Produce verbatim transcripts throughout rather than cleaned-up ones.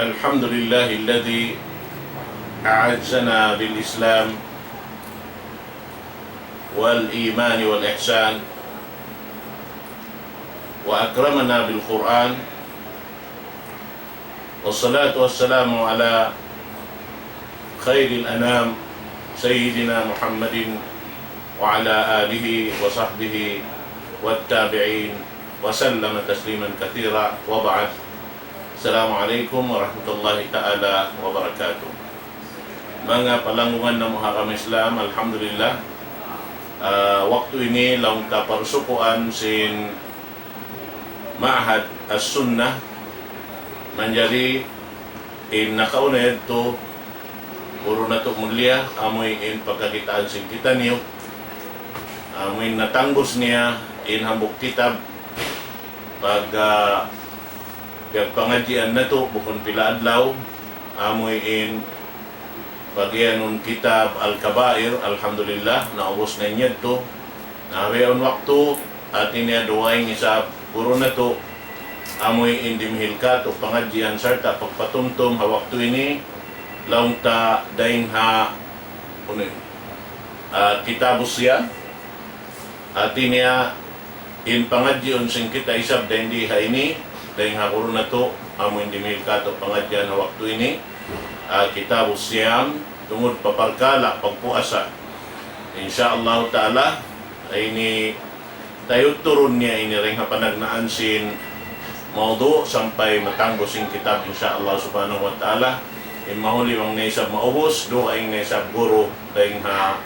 الحمد لله الذي أعزنا بالإسلام والإيمان والإحسان وأكرمنا بالقرآن، والصلاة والسلام على خير الأنام سيدنا محمد وعلى آله وصحبه والتابعين وسلم تسليما كثيرا، وبعد. السلام عليكم ورحمة الله تعالى وبركاته. Manga palanggungan namu' ha agama Islam, alhamdulillah. Ah, waktu ini laung ta parsukuan sin Ma'had As-Sunnah, manjari in nakauna yadtu, guru natu' mulia, amuin in pagkakitaan sin kitaniyu, amuin natangbus niya in hambuuk kitab, pag, ah, piyagpangadjian natu', bukun pila adlaw, amuin pag-iyanun kitab Al-Kabair, alhamdulillah, naubus na in yadtu. Na, bihaun waktu, hati niya dugaing isab guru natu', amuin dimihil katu' pangadjian sarta' pagpatumtum ha waktu ini, laung ta dayn ha, unu yun? Ah, Kitabus Siyam. Hati niya, in pangadjiun sin kita isab dayn di ha ini, dayn ha guru natu', amuin dimihil katu' pangadjian ha waktu ini, ah, Kitabus Siyam, tungud pa parkala' pagpuasa. Insya Allah Ta'ala, ini tayutturun niya ini dayn ha panagnaan sin mawdu' sampay matangbus in kitab, insya Allah Subhanahu wa Ta'ala. In mahuli bang na isab maubus, dugaing na isab guru dayn ha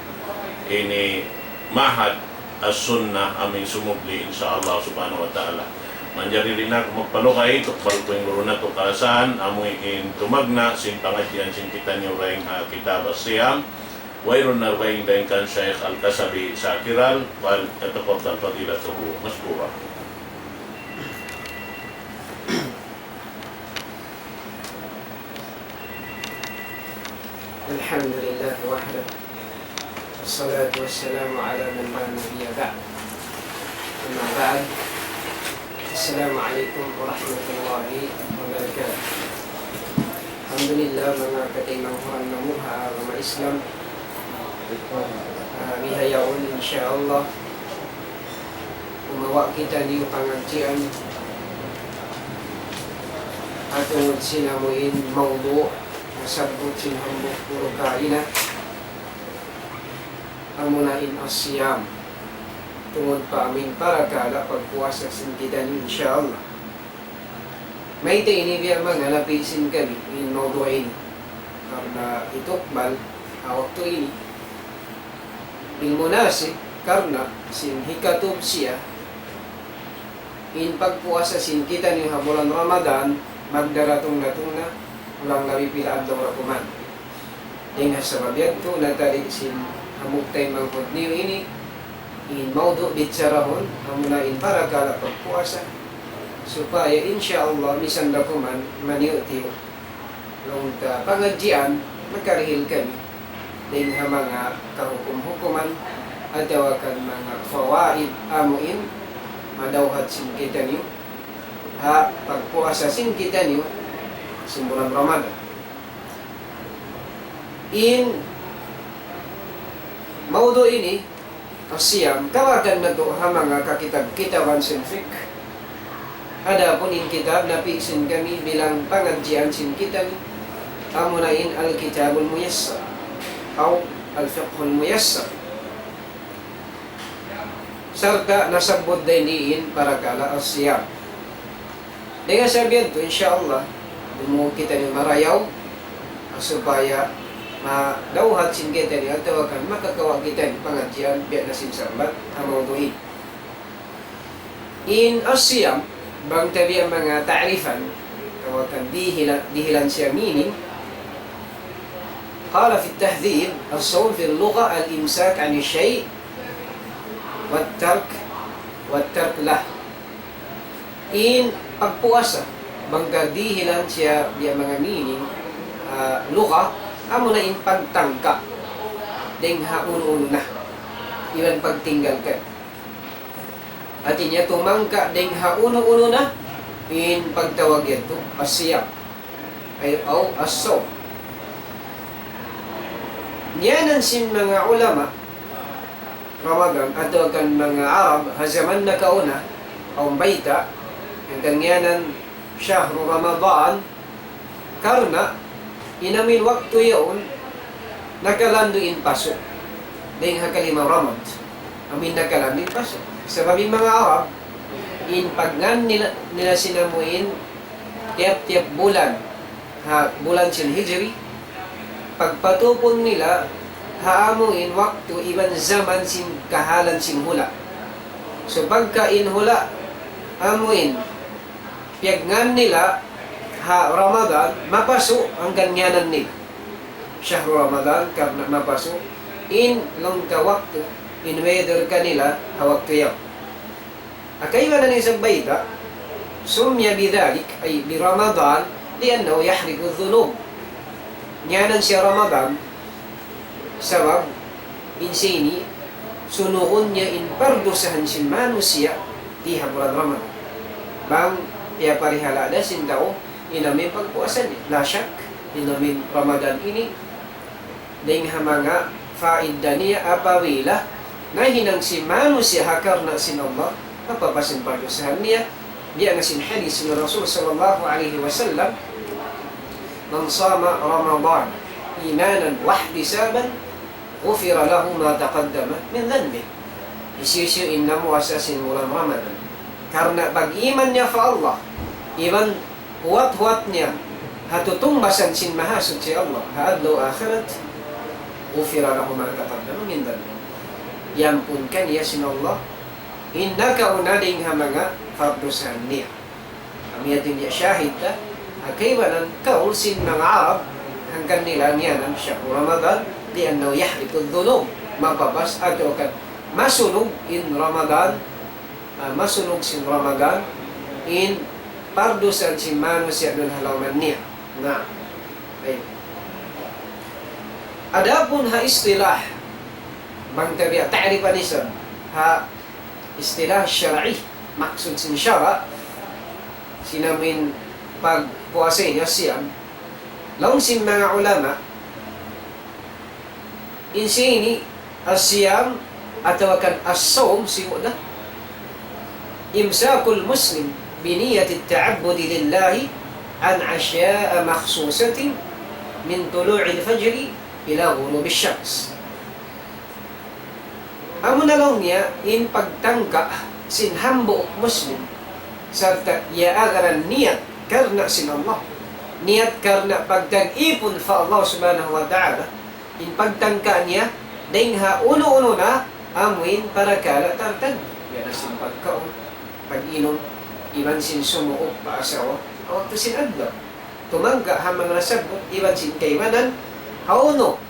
ini Ma'had As-Sunnah amuin sumubli, insya Allah Subhanahu wa Ta'ala. Manjari di' na aku magpalugay, tukbal ku in guru natu' kalasahan, amuin tumagna' sin pangadjian sin kitaniyu dayn ha Kitab As-Siyam, wayruun na dugaing dayn kan Shaykh Al-Kasabi Sakiral, فليتفضل فضيلته مشكورا. الحمد لله وحده، والصلاة والسلام على من لا نبي بعد. أما بعد، السلام عليكم ورحمة الله وبركاته. Alhamdulillah, manga kataymanghuran namu' ha agama Islam. Ah, bihaun, insya Allah, gumawa' kitaniyu pangadjian ha tungud sin amuin mawdu' nasabbut sin hambuuk guru kaina, amuna in as-siyam. Tungud pa amuin parakala' pagpuasa sin kitaniyu, insya Allah. Mayta' ini biya' manga napi' sin kami in mawdu' ini. Karna' hitukbal ha waktu ini. Bil munasib, karna' sin hikatub siya in pagpuasa sin kitaniyu ha bulan Ramadan, magdaratung-datung na, kulang labi pila adlaw ra kuman. Dayn ha sabab yadtu, natali' sin hambuuk taymanghud niyu ini, in mawdu' bicharahun, amuna in parakala' pagpuasa, supaya insya Allah misan da kuman maniyu-tiyu. Laung ta pangadjian, makarihil kami dayn ha manga kahukum-hukuman, atawa kan manga fawaid amuin madawhat sin kitaniyu ha pagpuasa sin kitaniyu sin bulan Ramadan. In mawdu' ini, as-siyam, kawakan natu' ha manga kakitab-kitaban sin fiqh. Adapun in kitab napi' sin kami bilang pangadjian sin kitaniyu, amuna in Al-Kitabul Muyassar, aw Al-Fiqhul Muyassar. Sarta' nasabbut dayn di in parakala' as-siyam. Dayn ha sabab yadtu, insya Allah, dumungug kitaniyu marayaw, supaya madawhat sin kitaniyu atawa kan makakawa' kitaniyu pangadjian biya' na sin sambat ha mawdu' ini. In as-siyam, bang ta biya' manga ta'rifan, atawa kan dihila-, dihilan siya meaning, قال في التهذيب: الصوم في اللغة الإمساك عن الشيء والترك، والترك له. In pagpuasa, bang ta dihilan siya biya' manga meaning, ah, lugha, amuna in pagtangka dayn ha unu-unu na, iban pagtinggal kan. Hati niya tumangka dayn ha unu-unu na, in pagtawag yadtu as-siyam. ay, aw as-sawm. Ngiyanan sin manga ulama Ramadan atawa kan manga Arab ha jaman nakauna, awn bayta', hangkan ngiyanan shahru Ramadan, karna' in amuin waktu yaun nakalandu' in pasu'. Dayng ha kalima Ramad, amuin nakalandu' in pasu'. Sabab in manga Arab, in pagngan nila, nila sin amuin tiyap-tiyap bulan, ha bulan sin Hijri, pagpatupun nila ha amuin waktu iban jaman sin kahalan sin hula'. So pagka in hula' amuin piyagngan nila ha Ramadan, mapasu', hangkan ngiyanan nila shahru Ramadan, karna' mapasu' in laung ta waktu, in weather kanila ha waktu yaun. Kaibanan isab bayta', سمي بذلك أي برمضان لأنه يحرق الذنوب. Ngiyanan siya Ramadan, sabab in siya ini sunugun niya in pardusahan sin manusiya' di ha bulan Ramadan. Bang piyaparihala' da sin tau in amuin pagpuasa niya. La shak, in amuin Ramadan ini, dayng ha manga faida niya apabila nahinang sin manusiya' ha karna' sin Allah, mapapas in pardusahan niya. Biya' na sin hadith sin Rasul sallallahu alayhi wasallam, من صام رمضان إيمانا واحتسابا غفر له ما تقدم من ذنبه. Hisiyu-siyu in namuasa sin bulan Ramadan karna' pag-iman niya pa Allah, iban huwat-huwat niya ha tutungbasan sin Mahasuchi Allah ha adlaw akhirat, غفر له ما تقدم من ذنبه. Iyampun kaniya sin Allah in nakauna dayng ha manga pardusahan niya. Amu yadtu in shahid ta, ha kaibanan kaul sin manga Arab, hangkan nila ngiyanan shahru Ramadan, لأنه يحرق الذنوب, mapapas atawa kan masunug in Ramadan, ah, masunug sin Ramadan in pardusahan sin manusiya' duun ha lawm niya. Na, ay. Adapun ha istilah, bang ta biya' ta'rifan isab, ha istilah shar'i, maksud sin shara', sin amuin pagpuasa ini, as-siyam, laung sin manga ulama, in siya ini, as-siyam, atawa kan as-sawm, sibu' da, إمساك المسلم بنية التعبد لله عن أشياء مخصوصة من طلوع الفجر إلى غروب الشمس. Amuna laung niya in pagtangka sin hambuuk Muslim, sarta' iyaagaran niyat karna' sin Allah, niyat karna' pagtag-ipun pa Allah Subhanahu wa Ta'ala, in pagtangka niya dayng ha unu-unu na amuin parakala' tartan. Biya' na sin pagkaun, pag-inum, iban sin sumuuk pa asawa ha waktu sin adlaw. Tumangka ha manga nasabbut iban sin kaibanan, hawnu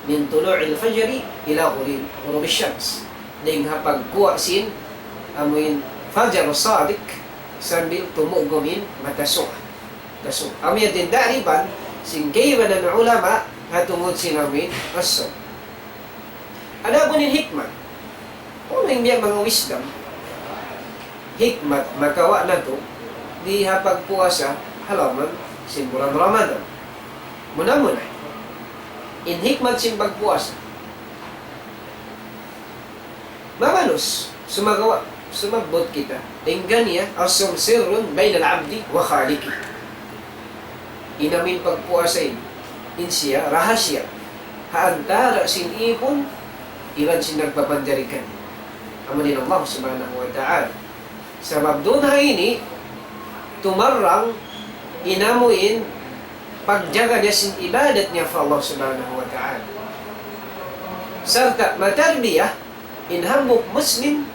من طلوع الفجر إلى غروب، غروب الشمس. Dayng ha pagguwa' sin amuin fajar sadiq sambil tumugum in mata suga. Mata suga. Amu yadtu in ta'rifan sin kaibanan ulama ha tungud sin amuin as-sawm. Adapun in hikmat, unu in biya' manga wisdom, hikmat makawa' natu' di ha pagpuasa ha lawm sin bulan Ramadan. Muna-muna, in hikmat sin pagpuasa. Mabalus, sumagawa', sumabbut kita. Dayng kaniya, الصوم سر بين العبد وخالقه. In amuin pagpuasa ini, in siya rahasiya ha antara' sin ipun iban sin nagpapanjari kaniya, amu in Allah Subhanahu wa Ta'ala. Sabab duun ha ini, tumarrang in amuin pagjaga niya sin ibadat niya pa Allah Subhanahu wa Ta'ala. Sarta' matarbiya in hambuuk Muslim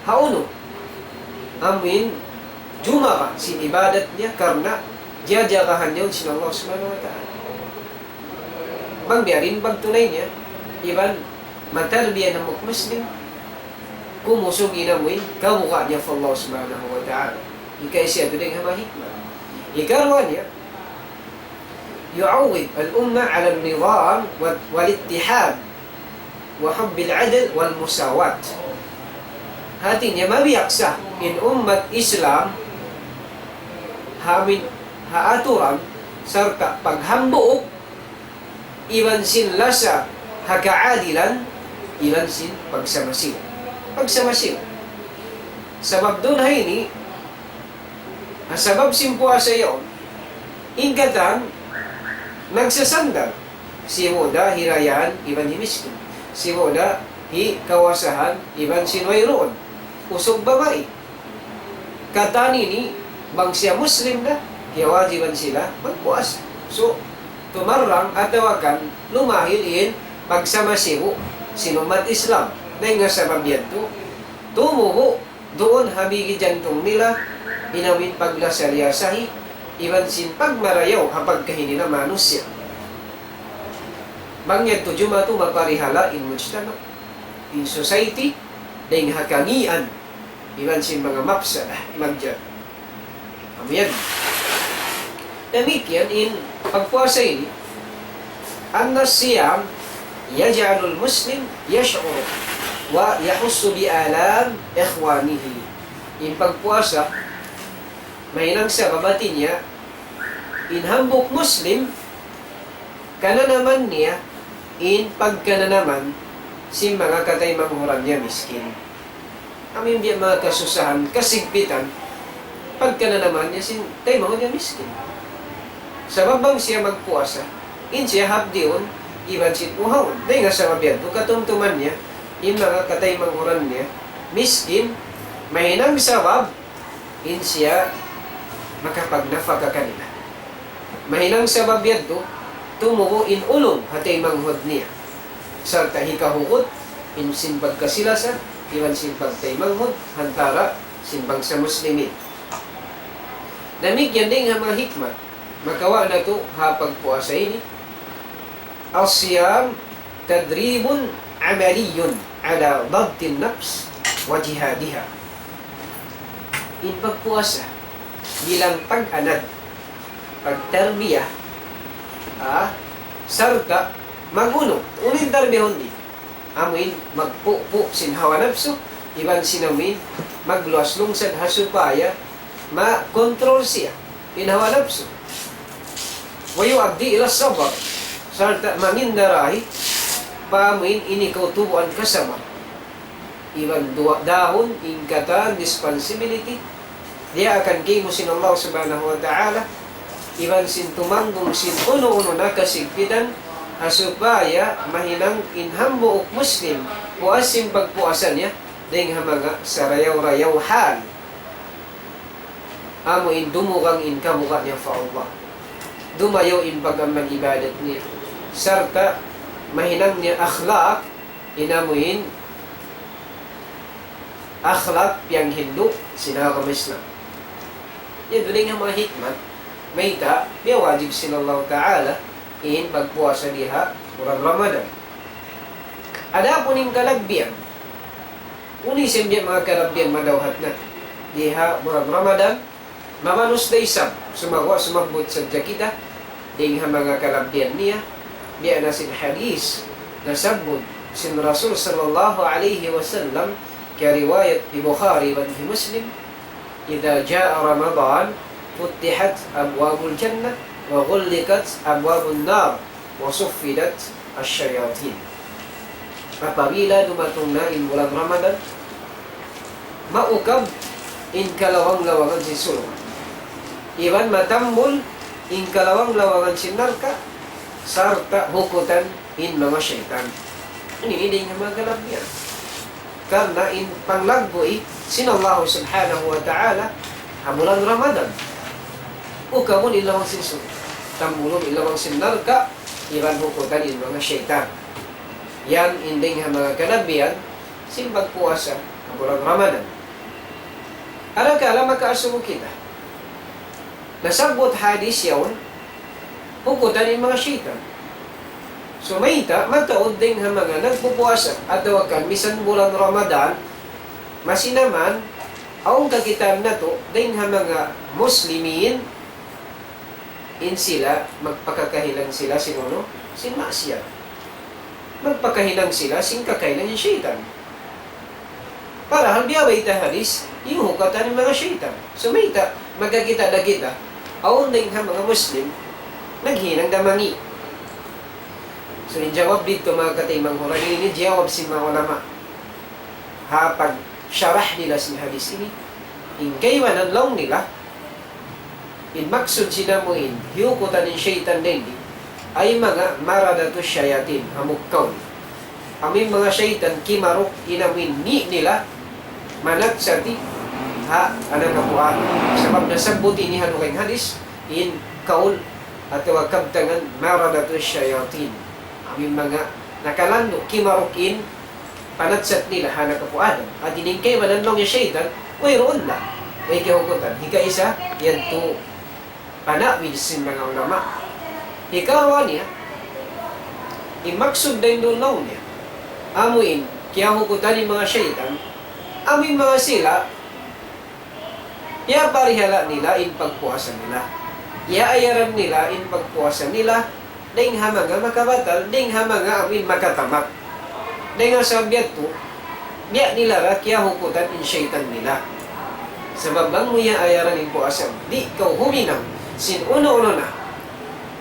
ha unu, amuin jumaga sin ibadat niya karna' jajagahan niya sin Allah Subhanahu wa Ta'ala. Bang biya' diin pagtunay niya, iban matarbiya in hambuuk Muslim, kumusug in amuin kabuga' niya pa Allah Subhanahu wa Ta'ala. Hikaisa yadtu dayng ha manga hikmat. Hikaruwa niya, يعود الأمة على النظام وال-، والاتحاد وحب العدل والمساواة. Hati niya, mabiaksa in ummat Islam ha amuin, ha aturan, sarta' paghambuuk, iban sin lasa ha kaadilan, iban sin pagsamasibu'. Pagsamasibu'. Sabab duun ha ini, ha sabab sin puasa yaun, in katan nagsasandal, sibu' da hi dayaan iban hi miskin, sibu' da hi kawasahan iban sin wayruun, usug babai. Katan ini, bang siya Muslim da, kiyawajiban sila magpuasa. So, tumarrang atawa kan lumahil in pagsamasibu' sin ummat Islam. Dayn ha sabab yadtu, tumubu' duun ha bigi jantung nila, in amu in paglasa-liyasahi, iban sin pagmarayaw ha pagkahi nila manusiya'. Bang yadtu jumatu maparihala' in mujtama', in society, dayn ha kangīan, iban sin manga mafsadah, madjar. Amu yan. Damikkiyan in pagpuasa ini, أن الصيام يجعل المسلم يشعر ويحس بآلام إخوانه. In pagpuasa, mahinang sabab hati niya, in hambuuk Muslim, kananaman niya, in pagkananaman sin manga kataymanghuran niya miskin. Amu in biya' manga kasusahan, kasigpitan, pagkananaman niya sin taymanghud niya miskin. Sabab bang siya magpuasa, in siya hapdiun, iban sin uhaun. Dayn ha sabab yadtu, katumtuman niya, in manga kataymanghuran niya miskin, mahinang sabab, in siya makapagnafaka kanila. Mahinang sabab yadtu, tumubu' in ulung ha taymanghud niya. Sarta' hikahugut in sin pagkasi-lasa, iban sin pagtaymanghud, ha antara' sin bangsa Muslimin. Damikkiyan dayn ha manga hikmat, makawa' natu' ha pagpuasa ini, الصيام تدريب عملي على ضبط النفس وجهادها. In pagpuasa bilang pag-anad, pagtarbiya, ah, sarta' mag-unu, unu in tarbiyahun di'? Amu in magpupu' sin hawa napsu, iban sin amu in magluwas lungsad ha supaya ma-control siya in hawa napsu. ويؤدي إلى الصبر, sarta' mangindarahi pa amu in ini kaw tubuan kasabar. Iban duwa dahun in katan responsibility, diyaakan kaymu sin Allah Subhanahu wa Ta'ala, iban sin tumanggung sin unu-unu na kasigpitan, ha supaya mahinang in hambuuk Muslim, puas sin pagpuasa niya, dayn ha manga sarayaw-rayaw hal. Amu in dumugang in kabuga' niya pa Allah. Dumayaw in pag-amal ibadat niya. Sarta' mahinang niya akhlaq, in amu in akhlaq piyanghindu' sin agama Islam. Yan, duun dayn ha manga hikmat, mayta', miyawajib sin Allah Ta'ala, in pagpuasa di ha bulan Ramadan. Adapun in kalabbihan, unu isab in manga kalabbihan madawhat natu'. Di ha bulan Ramadan, mamanus da isab, sumagawa' sumabbut sadja kita, dayn ha manga kalabbihan niya, biya' na sin hadith, nasabbut sin Rasul sallallahu alayhi wasallam, kiyariwayat hi Bukhari iban hi Muslim, إذا جاء رمضان فتحت أبواب الجنة وغلقت أبواب النار وصفدت الشياطين. Apabila dumatung na in bulan Ramadan, maukab in kalawang-lawangan sin surga'. Iban matambul in kalawang-lawangan sin narka', sarta' hukutan in manga saytan. Ini, ini in manga kalabbihan. Karna' in panglaggu' sin Allah Subhanahu wa Ta'ala ha bulan Ramadan. Ukabun in lawang sin surga'. Tambulun in lawang sin narka', iban hukutan in manga saytan. Yan in dayn ha manga kalabbihan sin pagpuasa ha bulan Ramadan. Arakala' makaasubu kita. Nasabbut hadith yaun, hukutan in manga saytan. So, mayta', mataud dayn ha manga nagpupuasa, atawa kan misan bulan Ramadan, masi na man, awn kakitaan natu', dayn ha manga Muslimin, in sila, magpakakahinang sila sin unu, sin maksiyat. Magpakahinang sila sin kakahinang sin saytan. Parahal biya' bayta' hadith, iyuhukatan in manga saytan. So, mayta', magkakita' da kita, awn dayn ha manga Muslim, naghinang da mangi'. So, in jawab didtu, manga kataymanghuran, ini jawab sin manga ulama. Ha pag-sharah nila sin hadith ini, in kaibanan laung nila, in maksud sin amu in hiyukutan in saytan dayn di, ay manga maradatu shayatin, hambuuk kawl. Amu in manga saytan kimaruk in amu in ngi' nila, manatsati ha anak apu' Adam. Sabab nasabbut ini ha dugaing hadith, in kawl atawa kabtangan maradatu shayatin. Amu in manga nakalandu' kimaruk in panatsat nila ha anak apu' Adam. Hati niya in kaibanan laung niya saytan, wayruun da. Way kiyahukutan. Hikaisa, yadtu panawil sin manga ulama. Hikaruwa niya, in maksud dayn duun laung niya, amu in kiyahukutan in manga saytan, amu in manga sila, piyaparihala' nila in pagpuasa nila. Iyaayaran nila in pagpuasa nila, dayn ha manga makabatal, dayn ha manga amu in makatamak. Dayn ha sabab yadtu, biya' nila ra kiyahukutan in saytan nila. Sabab bang mu iyaayaran in puasa mu, di' kaw huminang sin unu-unu na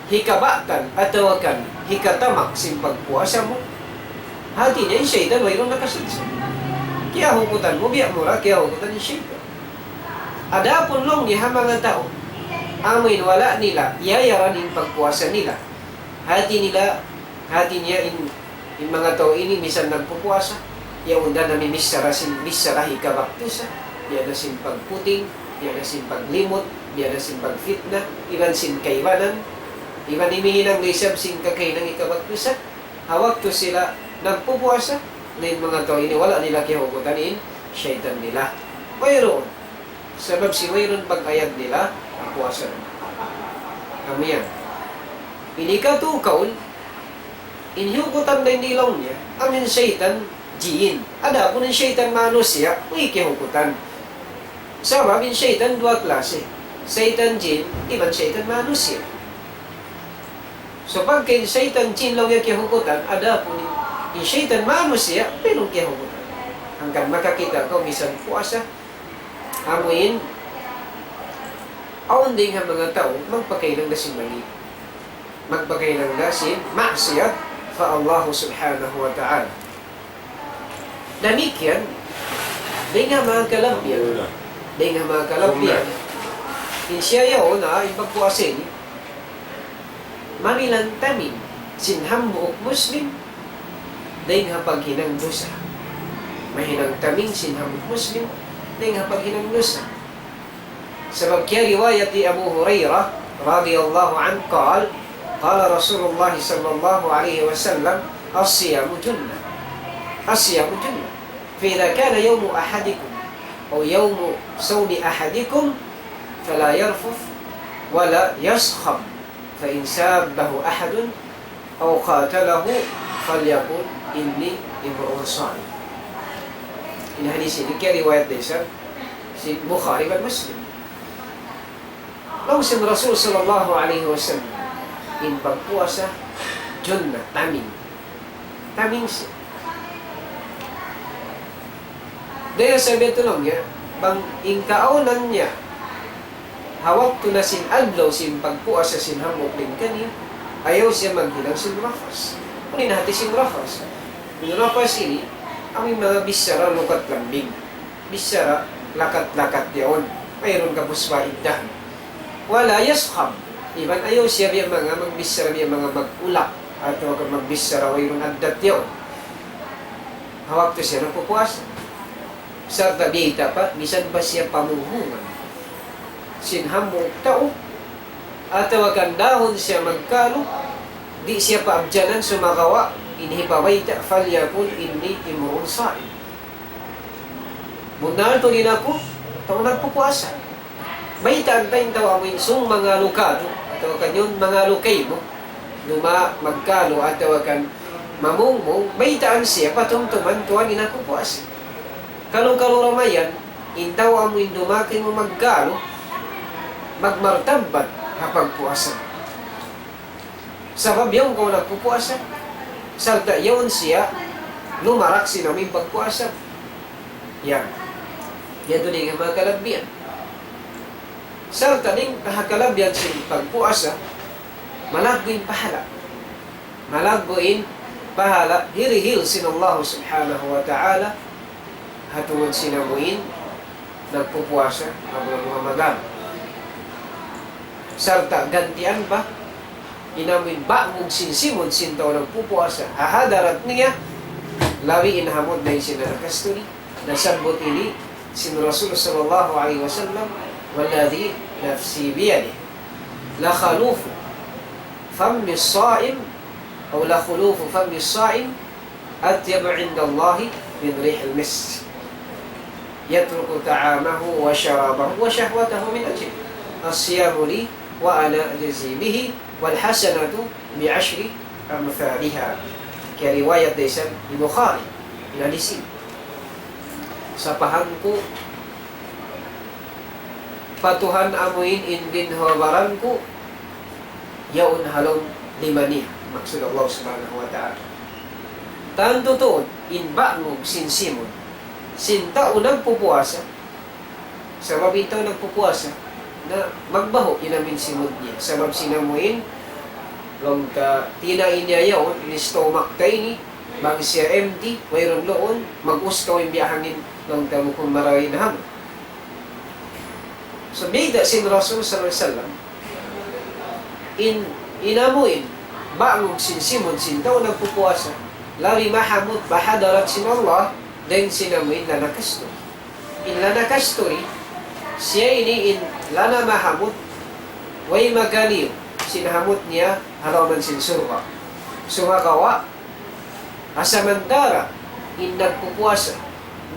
hikabatan atawa kan hikatamak sin pagpuasa mu, hati niya in saytan wayruun nakasadja. Kiyahukutan mu, biya' mu ra kiyahukutan in saytan. Adapun laung niya ha manga tau, amu in wala' nila iyaayaran in pagpuasa nila. Hati nila, hati niya in, in manga tau ini misan nagpupuasa, yaun da namibichara sin, bichara hikabaktusa, biya' da sin pagputing, biya' da sin paglimut, biya' da sin pagfitna, iban sin kaibanan, iban imihinang da isab sin kakahinang hikabaktusa, ha waktu sila nagpupuasa, na in manga tau ini wala' nila kiyahukutan in saytan nila. Wayruun. Sabab sin wayruun pag-ayad nila ha puasa. Amu yan. In hikatū kawl, in hiyukutan dayn di laung niya, amu in saytan jin. Adapun in saytan manusiya', way kiyahukutan. Sabab in saytan duwa klase. Saytan jin, iban saytan manusiya'. So, pagka in saytan jin laung niya kiyahukutan, adapun in, in saytan manusiya', wayruun kiyahukutan. Hangkan makakita' kaw misan puasa, amu in, awn dayn ha manga tau, magpakahinang da sin mali. Magpakahinang da sin maksiyat pa Allah Subhanahu wa Ta'ala. Damikkiyan, dayn ha manga kalabbiyan. Dayn ha manga kalabbiyan. In siya yaun, in pagpuasa ini, mamilang taming sin hambuuk Muslim, dayn ha paghinang dusa. Mahinang taming sin hambuuk Muslim, dayn ha paghinang dusa. Sabab kiyariwayat hi Abu Hurairah radiyallahu anhu قال، قال رسول الله صلى الله عليه وسلم: الصيام جنة، الصيام جنة، فإذا كان يوم أحدكم أو يوم صوم أحدكم فلا يرفث ولا يصخب، فإن سابه أحد أو قاتله فليقل إني امرؤ صائم. In hadith ini kiyariwayat da isab sin Bukhari iban Muslim. Laung sin Rasul sallallahu alayhi wasallam, in pagpuasa, junnah, taming. Taming siya. Dayn ha sabab yadtu laung niya, bang in kaawnan niya, ha waktu na sin adlaw sin pagpuasa sin hambuuk dayn kaniya, ayaw siya maghinang sin rafas. Unu in hati sin rafas? In rafas ini, amu in manga bichara lukat lambing. Bichara lakat-lakat yaun. Wayruun kapuspa' iddahan. ولا يصخب. Iban ayaw siya biya' manga magbichara biya' manga mag-ulak atawa kan magbichara wayruun addat yaun. Ha waktu siya nagpupuasa. Sarta' biyayta' pa, misan pa siya pamuhungan sin hambuuk tau, atawa kan dahun siya magkalu, di' siya paabjanan sumagawa' in hipabayta', فليقل إني امرؤ صائم. Bunnal tuud in aku, tau nagpupuasa. Baytaan ta in tau amu in sung mangalu katu', atawa kan yaun mangalu kaymu, duma magkalu atawa kan mamungmung, baytaan siya, patumtuman, tuwan in aku puasa. Kalu-kalu ra mayan, in tau amu in duma kaymu magkalu, magmartabbat ha pagpuasa. Sabab yaun kaw nagpupuasa, sarta' yaun siya lumarak sin amu in pagpuasa. Yan. Yan tuud in manga kalabbihan. Sarta' dayn ha kalabbihan sin pagpuasa, Malaggu' in pahala. Malaggu' in pahala hirihil sin Allah subhanahu wa ta'ala ha tungud sin amuin nagpupuasa ha bulan Ramadan. Sarta' gantian pa in amuin bangug sin simud sin tau nagpupuasa ha hadarat niya, labi in hamut dayn sin nakasturi. Nasabbut ini sin Rasul sallallahu alayhi wasallam, والذي نفسي بيده لخلوف فم الصائم أو لخلوف فم الصائم أطيب عند الله من ريح المسك يترك طعامه وشرابه وشهوته من أجله الصيام لي وأنا أجزي به والحسنة بعشر أمثالها. Kiyariwayat da isab hi Bukhari in hadis ini. Sapahan ku pa Tuhan amuin in ginhawa-baran ku yaun ha lawm lima niya, maksud Allah subhanahu wa ta'ala. Tantu tuud in bangug sin simud sin tau nagpupuasa, sabab in tau nagpupuasa na magbahu' in amuin simud niya, sabab sin amuin laung ta tinaig niya yaun, in stomach ta ini, bang siya empty, wayruun luun, mag-us kaw in biya' hangin, laung ta bukun marayaw in hamut. So, bayta' sin Rasul sallallahu alayhi wasallam, in, in amuin bangug sin simud sin tau nagpupuasa, labi mahamut pa hadarat sin Allah dayn sin amuin lanakasturi. In lanakasturi, siya ini in lana mahamut, way magaliyu sin hamut niya ha lawm sin surga'. Sumagawa', ha samantara' in nagpupuasa,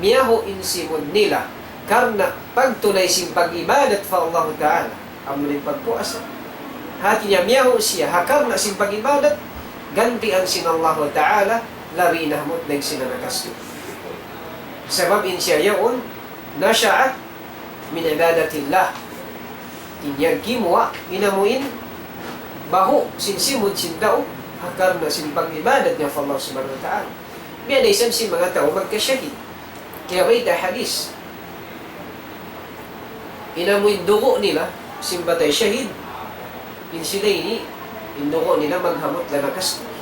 miyahu' in simud nila karna' pagtunay sin pag-ibadat pa Allah Ta'ala, amu in pagpuasa. Hati niya miyahu' siya ha karna' sin pag-ibadat, gantian sin Allah Ta'ala labi in hamut dayn sin nakasturi. Sabab in siya yaun, نشأ من عبادة الله. In yan gimuwa' in amuin bahu' sin simud sin tau ha karna' sin pag-ibadat niya pa Allah Subhanahu wa Ta'ala. Biya' da isab sin manga tau magkashahid. Kiyarita' hadis, in amuin dugu' nila sin patay shahid, in sila ini, in dugu' nila maghamut lanakasturi.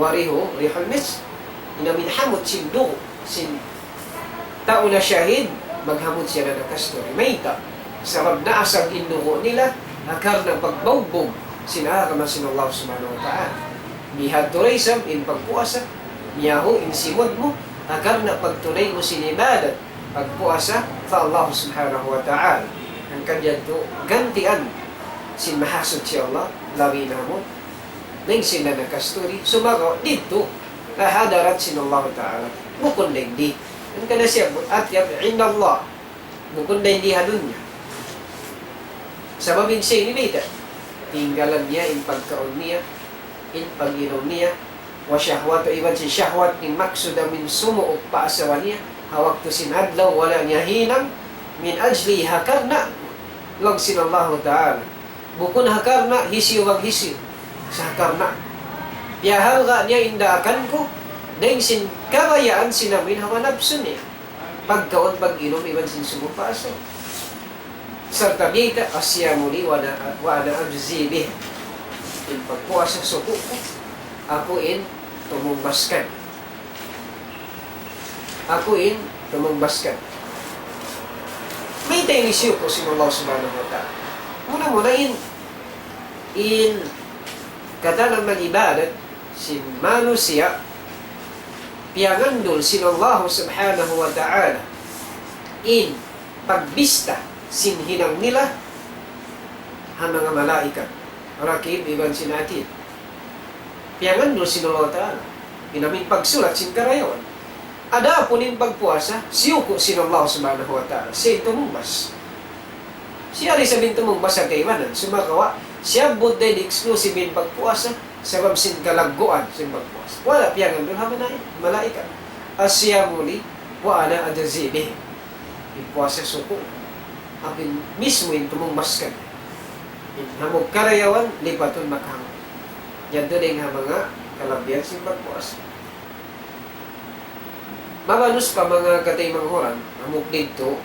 وريحه ريح المسك. In amuin hamut sin dugu' sin tau nashahid, maghamut siya lanakasturi. Mayta'? Sabab naasag in dugu' nila ha karna' pagbaugbug sin agama sin Allah Subhanahu wa Ta'ala. Bihadtu da isab in pagpuasa, miyahu' in simud mu ha karna' pagtunay mu sin ibadat, pagpuasa pa Allah Subhanahu wa Ta'ala. Hangkan yadtu gantian sin Mahasuchi Allah, labi na mu dayn sin lanakasturi, sumagawa' didtu ha hadarat sin Allah Ta'ala. Bukun dayn di. Hangkan siya, أطيب عند الله. Bukun dayn di ha dunya. Sabab in siya ini mayta'? Tinggalan niya in pagkaun niya, in pag-inum niya, وشهوته, iban sin shahwat, in maksud amuin sumuuk pa asawa niya ha waktu sin adlaw, wala' niya hinang, من أجلي, ha karna' laung sin Allahu Ta'ala. Bukun ha karna' hisiyu bang hisiyu. Sa' ha karna' piyahalga' niya in daakan ku dayn sin kabayaan sin amuin hawa napsu niya, pagkaun, pag-inum, iban sin sumuuk pa asawa. Sarta' biyayta', الصيام لي وأنا، وأنا أجزي به. In pagpuasa suku' ku, aku in tumungbas kaniya. Aku in tumungbas kaniya. Mayta' ini siyuku' sin Allah Subhanahu wa Ta'ala? Muna-muna in, in katanaman ibadat sin manusiya', piyangandul sin Allah Subhanahu wa Ta'ala in pagbista sin hinang nila ha manga malaikat, Rakib iban sin Atid. Piyangandul sin Allah Ta'ala. In amuin pagsulat sin karayawan. Adapun in pagpuasa, siyuku' sin Allah Subhanahu wa Ta'ala. Siya in tumungbas. Siya da isab in tumungbas ha kaibanan. Sumagawa', siyabbut da in exclusive in pagpuasa, sabab sin kalagguan sin pagpuasa. Wala' piyangandul ha manga malaikat. الصيام لي وأنا أجزي به. In puasa suku', aku in mismu in tumungbas kaniya. In hambuuk karayawan, lipatun makahang. Yadtu da in ha manga kalabihan sin pagpuasa. Mabanus pa manga kataymanghuran, hambuuk didtu,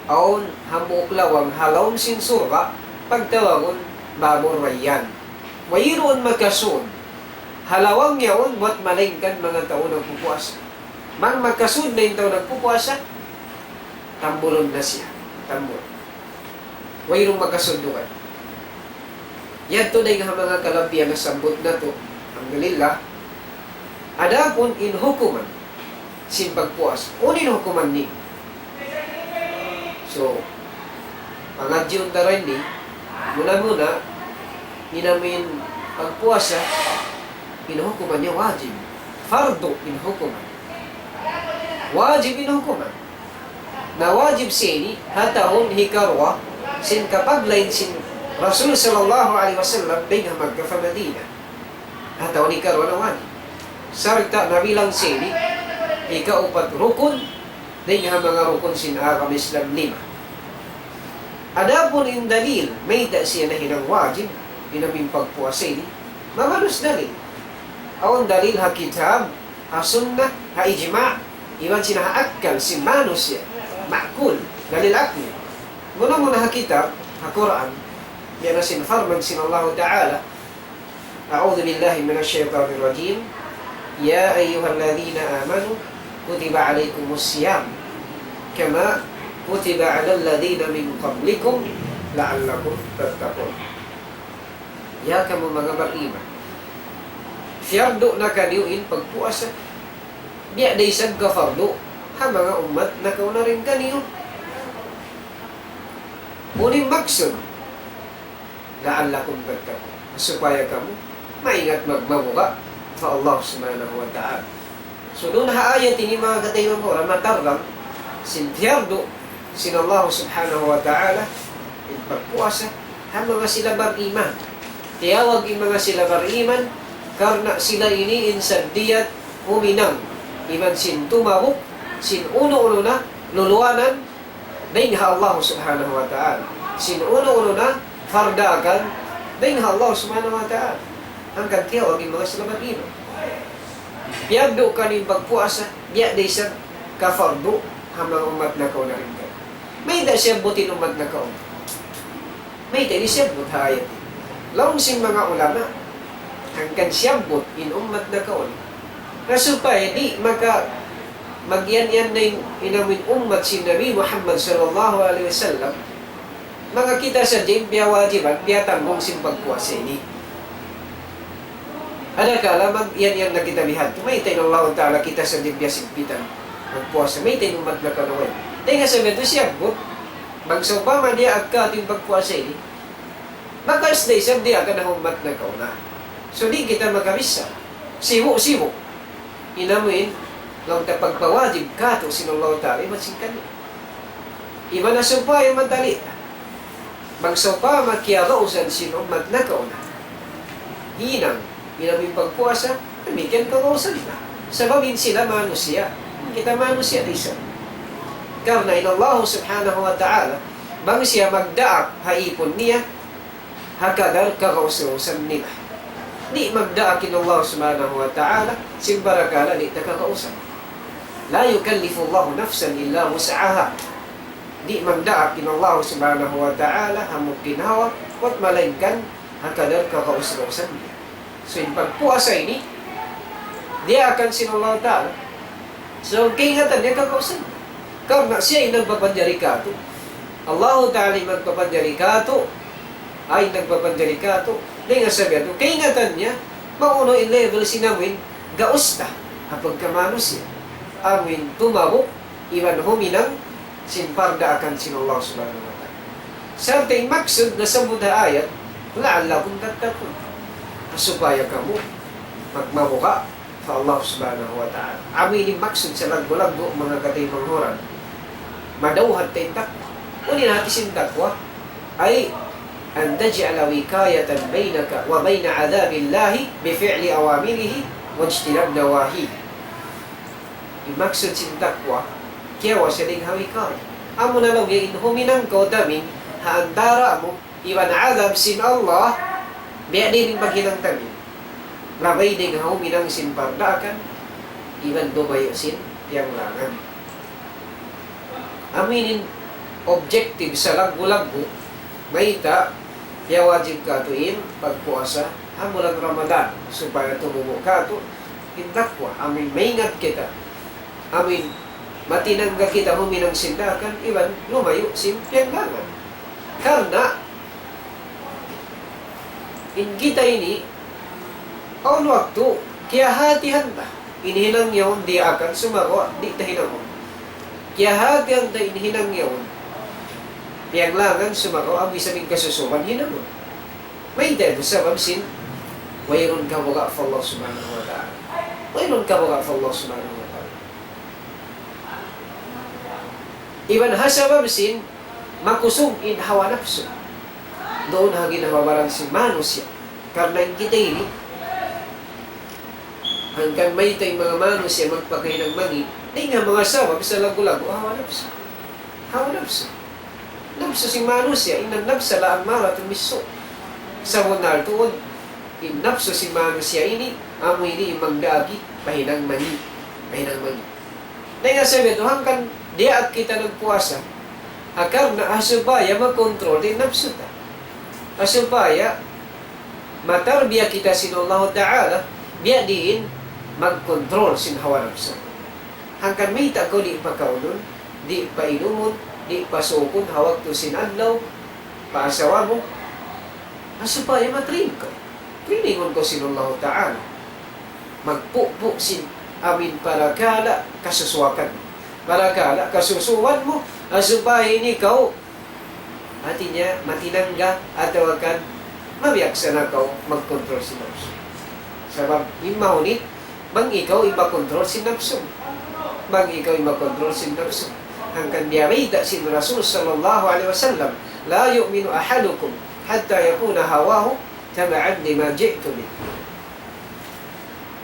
awn hambuuk lawang ha lawm sin surga', pagtawagun Babur Rayyan. Wayruun makasud ha lawang yaun buwat malaingkan manga tau nagpupuasa. Bang makasud na in tau nagpupuasa, tambulun na siya. Tambul. Wayruun makasud duun. Yadtu dayn ha manga kalabihan nasabbut natu'. Alhamdulillah. Adapun in hukuman sin pagpuasa, unu in hukuman niya? So, pangadjiun ta dayn di, muna-muna, in amu in pagpuasa, in hukuman niya wajib. Fardu in hukuman. Wajib in hukuman. Na wajib siya ini ha tahun hikaruwa sin kapaglain sin Rasul sallallahu alayhi wasallam dayn ha Makkah pa Madinah. Ha tahun hikaruwa na wajib. Sarta' nabilang siya ini hikaupat rukun dayn ha manga rukun sin agama Islam lima. Adapun in dalil, mayta' siya nahinang wajib, in amu in pagpuasa ini, mamanus dalil. Awn dalil ha kitab, ha sunnah, ha ijma', iban sin ha akkal sin manusiya', ma'kul, dalil akli. Muna-muna ha kitab, ha Qur'an, biya' na sin parman sin Allahu Ta'ala, أعوذ بالله من الشيطان الرجيم. يا أيها الذين آمنوا كتب عليكم الصيام كما كتب على الذين من قبلكم لعلكم تتقون. Ya kamu manga bariman, piyardu na kaniyu in pagpuasa, biya' da isab kapardu ha manga ummat nakauna dayn kaniyu. Unu in maksud? لعلكم تتقون. Supaya kamu maingat magmabuga' pa Allah Subhanahu wa Ta'ala. So, duun ha ayat ini, manga kataymanghuran, matarang sin piyardu sin Allah Subhanahu wa Ta'ala in pagpuasa ha manga sila bariman. Tiyawag in manga sila bariman, karna' sila ini in sadiyat huminang iban sin tumabuk sin unu-unu na luluwanan dayn ha Allah Subhanahu wa Ta'ala. Sin unu-unu na pardaakan dayn ha Allah Subhanahu wa Ta'ala. Hangkan tiyawag in manga sila bariman. Piyardu kaniyu in pagpuasa, biya' da isab kapardu ha manga ummat nakauna dayn kaniyu. Mayta' siyabbut in ummat nakauna? Mayta' ini siyabbut ha ayat ini? Laung sin manga ulama, hangkan siyabbut in ummat nakauna, na supaya di' maka mag-iyan-iyan na in, in amu in ummat sin Nabi Muhammad sallallahu alayhi wasallam, manga kita sadja in piyawajiban, piyatanggung sin pagpuasa ini. Adakala mag-iyan-iyan na kita bihadtu, mayta' in Allah Ta'ala kita sadja in piyasigpitan magpuasa, mayta' in ummat nakauna way? Dayn ha sabab yadtu siyabbut, bang sawpama diyaak katu' in pagpuasa ini, maka isab da isab diyaak ha ummat nakauna. So, di' kita makabisa. Sibu'-sibu' in amu in, laung ta pagpawajib katu' sin Allah Ta'ala, iban sin kaniya. Iban na supaya madali. Bang sawpama kiyagausan sin ummat nakauna hinang in amu in pagpuasa, damikkiyan kagausan na. Sabab in sila manusiya', kita manusiya' da isab. Karna' in Allah Subhanahu wa Ta'ala, bang siya magdaak ha ipun niya, ha kadar kagausan-gausan nila. Di' magdaak in Allah Subhanahu wa Ta'ala sin parakala' di' ta kagausan. لا يكلف الله نفسا إلا وسعها. Di' magdaak in Allah Subhanahu wa Ta'ala hambuuk ginhawa, bat malaingkan ha kadar kagausan-gausan niya. So, in pagpuasa ini, diyaakan sin Allah Ta'ala. So, kaingatan niya kagausan. Karna' siya in nagpapanjari katu'. Allahu Ta'ala in magpapanjari katu'. Ay, nagpapanjari katu'. Dayn ha sabab yadtu, kaingatan niya, maunu in level sin amu in gaus ta ha pagkamanusiya'. Amu in tumabuk, iban huminang sin pardaakan sin Allah Subhanahu wa Ta'ala. Sarta' in maksud nasabbut ha ayat, لعلكم تتقون. Supaya kamu magmabuga' pa Allah Subhanahu wa Ta'ala. Amu ini maksud salaggu'-laggu', manga kataymanghuran. Madawhat ta in taqwa. Unu in hati sin taqwa? أي أن تجعل وقاية بينك وبين عذاب الله بفعل أوامره واجتناب نواهيه. In maksud sin taqwa, kiyawa' siya dayn ha wiqaya. Amuna laung niya in huminang kaw ta amin, ha antara' mu iban adab sin Allah, biya' diin in paghinang ta amin. Labay dayn ha huminang sin pardaakan, iban dumayu' sin piyanglangan. Amu ini in objective salaggu'-laggu', mayta' piyawajib katu' in pagpuasa ha bulan Ramadan, supaya tumubu' katu' in taqwa, amuin maingat kita, amuin matinangga kita huminang sin daakan, iban lumayu' sin piyanglangan. Karna' in kita ini, awn waktu, kiyahatihan ta. In hinang yaun diyaakan, sumagawa' di' ta hinangun. Kiyahatihan ta in hinang yaun. Piyanglangan, sumagawa' amu isab in kasusuban hinangun. Mayta' yadtu? Sabab sin wayruun kabuga' pa Allah Subhanahu wa Ta'ala. Wayruun kabuga' pa Allah Subhanahu wa Ta'ala. Iban ha sabab sin makusug in hawa napsu. Duun ha ginhawa-baran sin manusiya'. Karna' in kita ini, hangkan mayta' in manga manusiya' magpakahinang mangi', dayn ha manga sabab sa laggu'-laggu' hawa napsu. Hawa napsu. Napsu sin manusiya', إن النفس لأمارة بالسوء. Sabunnal tuud, in napsu sin manusiya' ini, amu ini in magdaag pa hinang mangi', pa hinang mangi'. Dayn ha sabab yadtu, hangkan diyaak kita nagpuasa, ha karna' ha supaya makontrol in napsu ta. Ha supaya matarbiya kita sin Allahu Ta'ala, biya' diin magkontrol sin hawa napsu. Hangkan mayta' kaw di' pakaunun, di' painumun, di' pasukun ha waktu sin adlaw, pa asawa mu, ha supaya ma-train kaw. Trainingun kaw sin Allahu Ta'ala. Magpupu' sin amuin parakala' kasusuwakan. Parakala' kasusuwan mu, ha supaya ini kaw, hati niya, matinangga atawa kan mabiyaksana kaw magkontrol sin napsu. Sabab, in mahunit, bang ikaw in makontrol sin napsu. Bang ikaw in makontrol sin napsu. Hangkan biya' bayta' sin Rasul sallallahu alayhi wasallam, لا يؤمن أحدكم حتى يكون هواه تبعا لما جئت به.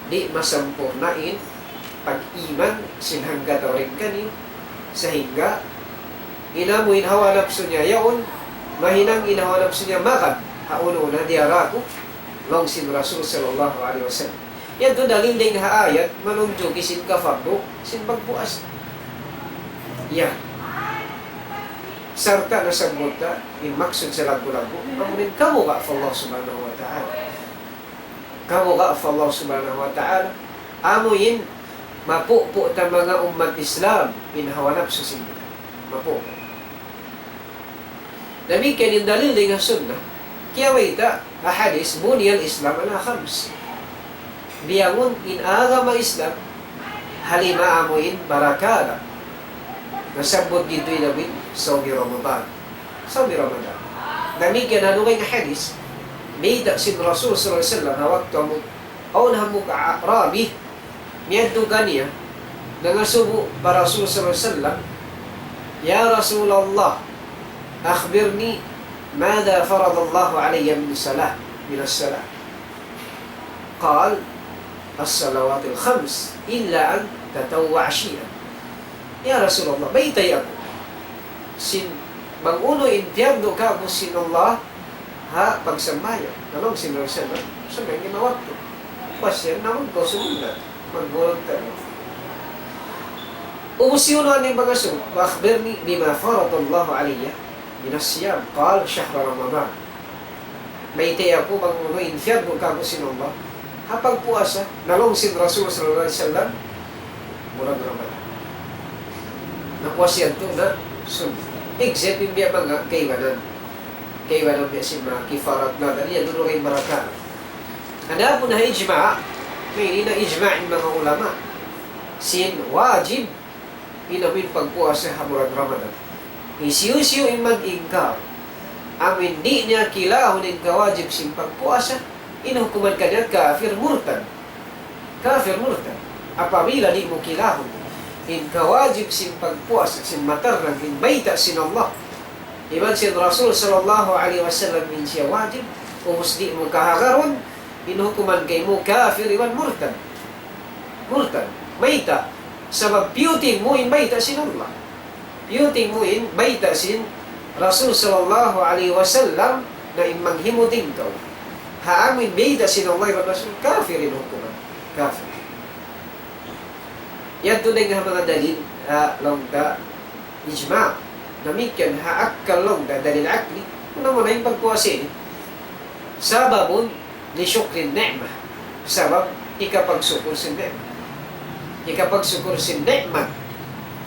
Di' masampurna' in pag-iman sin hangkatau dayn kaniyu, sahingga in amu in hawa napsu niya yaun, mahinang in hawa napsu niya magad ha unu-unu na diyara ku, laung sin Rasul sallallahu alayhi wasallam. Yadtu dalil dayn ha ayat manunjuki sin kafardu sin pagpuasa. Ya. Sarta' nasabbut ta in maksud sa laggu'-laggu', amu in kabuga' pa Allah Subhanahu wa Ta'ala. Kabuga' pa Allah Subhanahu wa Ta'ala, amu in mapupu' ta manga ummat Islam, in hawa napsu sin kita. Mapupu'. Damikkiyan in dalil dayn ha sunnah, kiyabayta' ha hadith, بني الإسلام على خمس. Biyangun in agama Islam ha lima, amu in parakala'. Nasabbut didtu in amu in sawmi Ramadan. Sawmi Ramadan. Damikkiyan ha dugaing hadith, bayta' sin Rasul sallallahu alayhi wasallam, ha waktu amu, awn hambuuk A'rabi, miyadtu kaniya, nangasubu pa Rasul sallallahu alayhi wasallam, يا رسول الله، أخبرني ماذا فرض الله علي من صلاة، من الصلاة. قال: الصلوات الخمس إلا أن تطوع شيئا. Ya Rasulullah, baytai aku sin bang unu in piyardu kāku' sin Allah ha pagsambahayang. Na laung sin Rasulullah, sambahayang lima waktu. Pasyan na magkasunnat, mag-voluntary. Ubus yun, unu in pangasubu? وأخبرني بما فرض الله علي من الصيام. قال: شهر رمضان. Baytai aku bang unu in piyardu kāku' sin Allah ha pagpuasa. Na laung sin Rasul sallallahu alayhi wasallam, bulan Ramadan. Na puasa yadtu na sunnat. Except in biya' manga kaibanan. Kaibanan biya' sin manga kifarat nadar, yadtu dugaing parakala'. Adapun ha ijma', ini na ijma' in manga ulama. Sin wajib in amu in pagpuasa ha bulan Ramadan. Hisiyu-siyu in mag-ingkar, amu in di' niya kilahun in kawajib sin pagpuasa, in hukuman kaniya kafir murtad. Kafir murtad. Apabila di' mu kilahun in kawajib sin pagpuasa, sin matarang in bayta' sin Allah iban sin Rasul sallallahu alayhi wasallam in siya wajib, ubus di' mu kahagarun, in hukuman kaymu kafir iban murtad. Murtad. Mayta'? Sabab piyuting mu in bayta' sin Allah. Piyuting mu in bayta' sin Rasul sallallahu alayhi wasallam, na in manghimuting kaw ha amu in bayta' sin Allah iban Rasul, kafir in hukuman. Kafir. Yadtu dayn ha manga dalil, ha, laung ta, ijma'. Damikkiyan ha akkal, laung ta, dalil akli. Muna-muna in pagpuasa ini. Sababun, لشكر النعمة. Sabab hikapagsukur sin ni'mat. Hikapagsukur sin ni'mat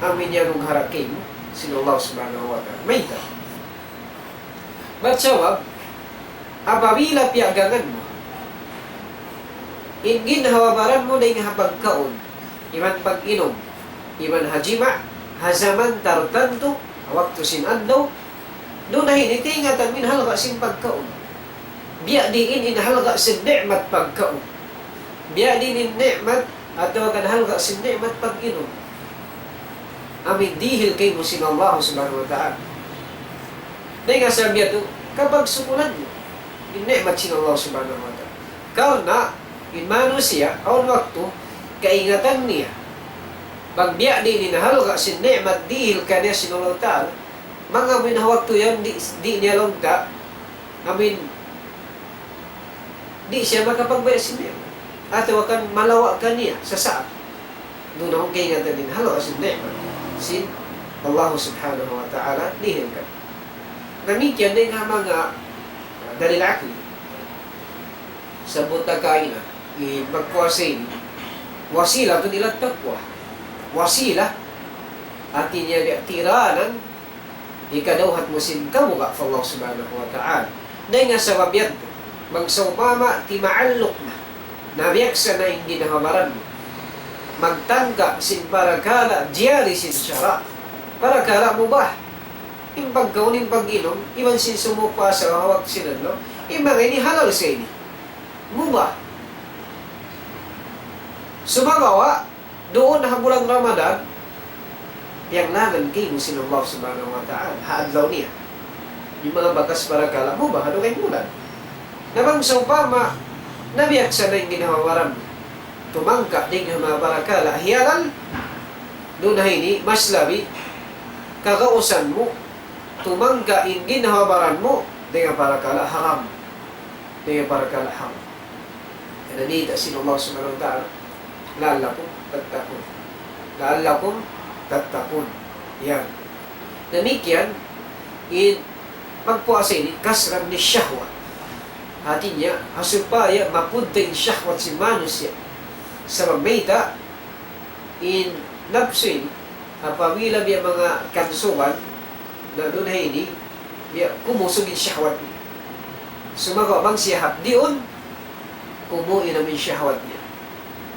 amu in iyanugaraha kaymu sin Allah Subhanahu wa Ta'ala. Mayta'? Bat sabab, apabila piyagangan mu in ginhawa-baran mu dayn ha pagkaun, iban pag-inum, iban ha jima', ha jaman tartantu, waktu sin adlaw, duun na ini kaingatan mu in halga' sin pagkaun. Biya' diin in halga' sin ni'mat pagkaun. Biya' diin in ni'mat atawa kan halga' sin ni'mat pag-inum. Amu in dihil kaymu sin Allah Subhanahu wa Ta'ala. Dayn ha sabab yadtu, kapagsukulan mu in ni'mat sin Allah Subhanahu wa Ta'ala. Karna' in manusiya', awn waktu, kaingatan niya. Bang biya' diin in halga' sin ni'mat dihil kaniya sin Allah Ta'ala, manga amu in ha waktu yan, di', di' niya laung ta, amu in, di' siya makapagbaya' sin ni'mat. Atawa kan malawa' kaniya, sasaat. Duun na kaingatan in halga' sin ni'mat sin Allah Subhanahu wa Ta'ala, dihil kaniya. Damikkiyan dayn ha manga dalil aqli. Sabbut ta kaina, in pagpuasa ini, وسيلة إلى التقوى. Wasila, hati niya biya' tiranan, hikadawhat mu sin kamuka' pa Allah Subhanahu wa Ta'ala. Dayn ha sabab yadtu, bang sawpama timaalluk na, nabiyaksa na in ginhawa-baran mu magtangka sin parakala' jari sin sara', parakala' mubah. In pagkaun, in pag-inum, iban sin sumuuk pa asawa ha waktu sin adlaw, in manga ini halal sa ini. Mubah. Sumagawa', duun ha bulan Ramadan, piyanglangan kaymu sin Allah Subhanahu wa Ta'ala, ha adlaw niya. In manga bakas parakala' mubah, ha dugaing bulan. Na bang sawpama, nabiyaksa na in ginhawa-baran mu tumangka dayn ha manga parakala' hiyalal, duun na ini, mas labi kagausan mu tumangka in ginhawa-baran mu dayn ha parakala' haram. Dayn ha parakala' haram. Karna' bayta' sin Allah Subhanahu wa Ta'ala, لعلكم تتقون. لعلكم تتقون. Yan. Damikkiyan, in pagpuasa ini, كسرا للشهوة. Hati niya, ha supaya mapunta in shahwat sin manusiya'. Sabab mayta', in napsu ini, apabila biya' manga kansuban, na duun ha ini, biya' kumusug in shahwat niya. Sumagawa' bang siya hapdiun, kumu' in amu in shahwat niya.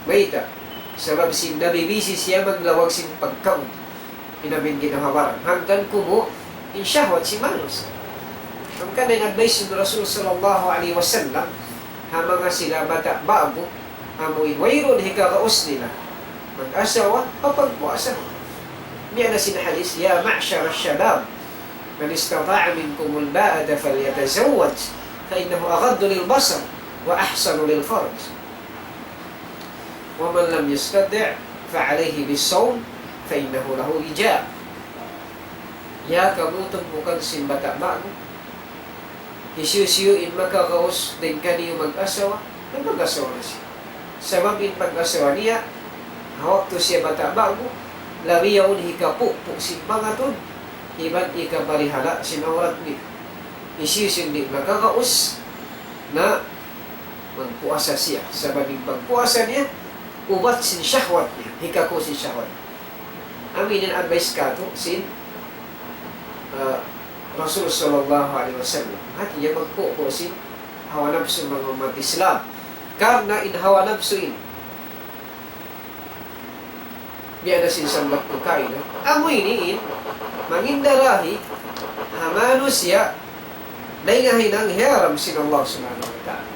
Mayta'? Sabab sin nabibisi siya maglawag sin pagkaun. In amu in ginhawa-baran. Hangkan kumu' in shahwat sin manusiya'. Hangkan in advice sin Rasul sallallahu alayhi wasallam, ha manga sila bata' ba'gu, amu in wayruun hikagaus nila mag-asawa, ha pagpuasa. Biya' na sin hadith, يا معشر الشباب من استطاع منكم الباءة فليتزوج فإنه أغض للبصر وأحصن للفرج. ومن لم يستطع فعليه بالصوم فإنه له وجاء. Ya kamu tumpukan sin bata' ba'gu, hisiyu-siyu in makagaus dayn kaniyu mag-asawa, na mag-asawa na siya. Sabab in pag-asawa niya, ha waktu siya bata' ba'gu, labi yaun hikapupu' sin pangatud, iban hikaparihala' sin awrat niya. Hisiyu-siyu in di' makagaus, na magpuasa siya. Sabab in pagpuasa niya, ubat sin shahwat niya, hikaku' sin shahwat. Amu ini in advice katu' sin, ah, Rasul sallallahu alayhi wasallam. Hati niya magpupu' sin hawa napsu, manga ummat Islam. Karna' in hawa napsu ini, biya' na sin sambung ku kaina, amu ini in mangindarahi ha manusiya' dayn ha hinang hiyaram sin Allah Subhanahu wa Ta'ala.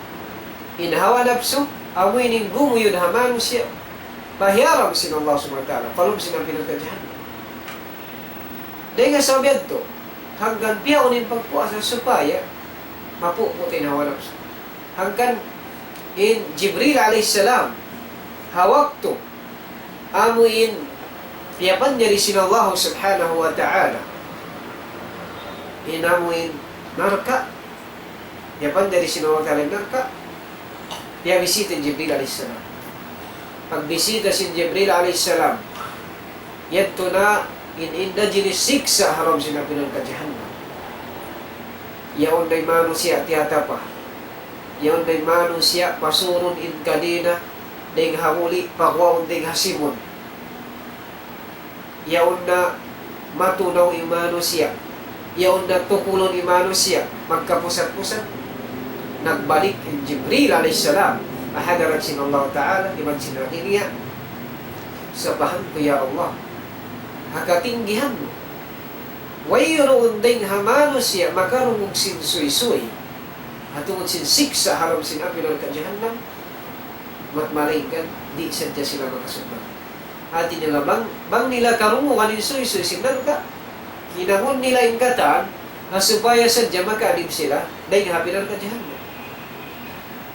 In hawa napsu, amu ini in gumuyud ha manusiya' pa hiyaram sin Allah Subhanahu wa Ta'ala, pa lawm sin api narka' jahannam. Dayn ha sabab yadtu, hangkan piyaun in pagpuasa supaya mapupu' ta in hawa napsu. Hangkan in Jibril alayhi salam, ha waktu amu in piyapanjari sin Allah Subhanahu wa Ta'ala in amu in narka', piyapanjari sin Allah Ta'ala in narka', piyabisita in Jibril alayhi salam. Pagbisita sin Jibril alayhi salam, yadtu na in inda jinis siksa' ha lawm sin api narka' jahannam. Yaun na in manusiya' tiyatapa. Yaun na in manusiya', pasurun in kadina, dayn ha muli', paguwaun dayn ha sibun. Yaun na matunaw in manusiya'. Yaun na tukulun in manusiya'. Magkapusat-pusat. Nagbalik in Jibril alayhis salam. Ha hadarat sin Allah Ta'ala, iban sin Nabi niya. Sapahan ku, ya Allah. Ha katinggihan mu. Wayruun dayn ha manusiya' makarungug sin suysuy. Ha tungud sin siksa' ha lawm sin api narka' jahannam. Mat malayngkan, di' sadja sila makasud. Hati nila bang, bang nila karungugan in suysuy sin narka', hinangun nila in katan, ha supaya sadja makaadib sila, dayn ha api narka' jahannam.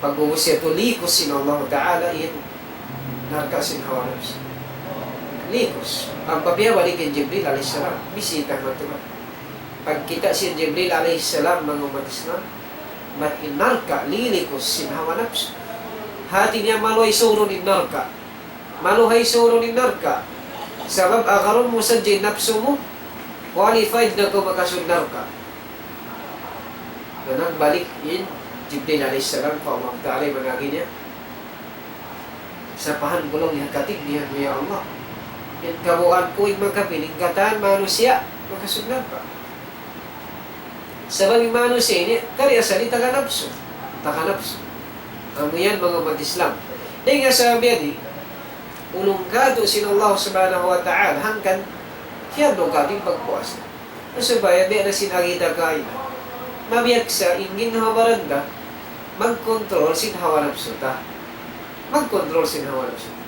Pag'ubus yadtu likus sin Allah Ta'ala in narka' sin hawa nafsu. Likus. Pagpapiyabalik in Jibril alayhis salam, bisita matuman. Pagkita' sin Jibril alayhis salam, manga ummat Islam, mat in narka', lilikus sin hawa nafsu. Hati niya maluhay surun in narka'. Maluhay surun in narka'. Sabab agarun mu sadja in napsu mu, qualified na kaw makasud narka'. Na nagbalik in Jibril alayhis salam pa Allah Ta'ala, iban agi niya, sapahan ku laung ha katinggihan mu, ya Allah. In kabuan ku in makapiling katan manusiya', makasud narka'. Sabab in manusiya' ini, kari asal in taga napsu. Taga napsu. Amu yan manga ummat Islam. Dayn ha sabab yan, ulung katu' sin Allah Subhanahu wa Ta'ala, hangkan, kiyandu katu' in pagpuasa. Supaya biya' na sin agi ta kaina. Mabiyaksa in ginhawa-baran ta, magkontrol sin hawa napsu ta. Magkontrol sin hawa napsu ta.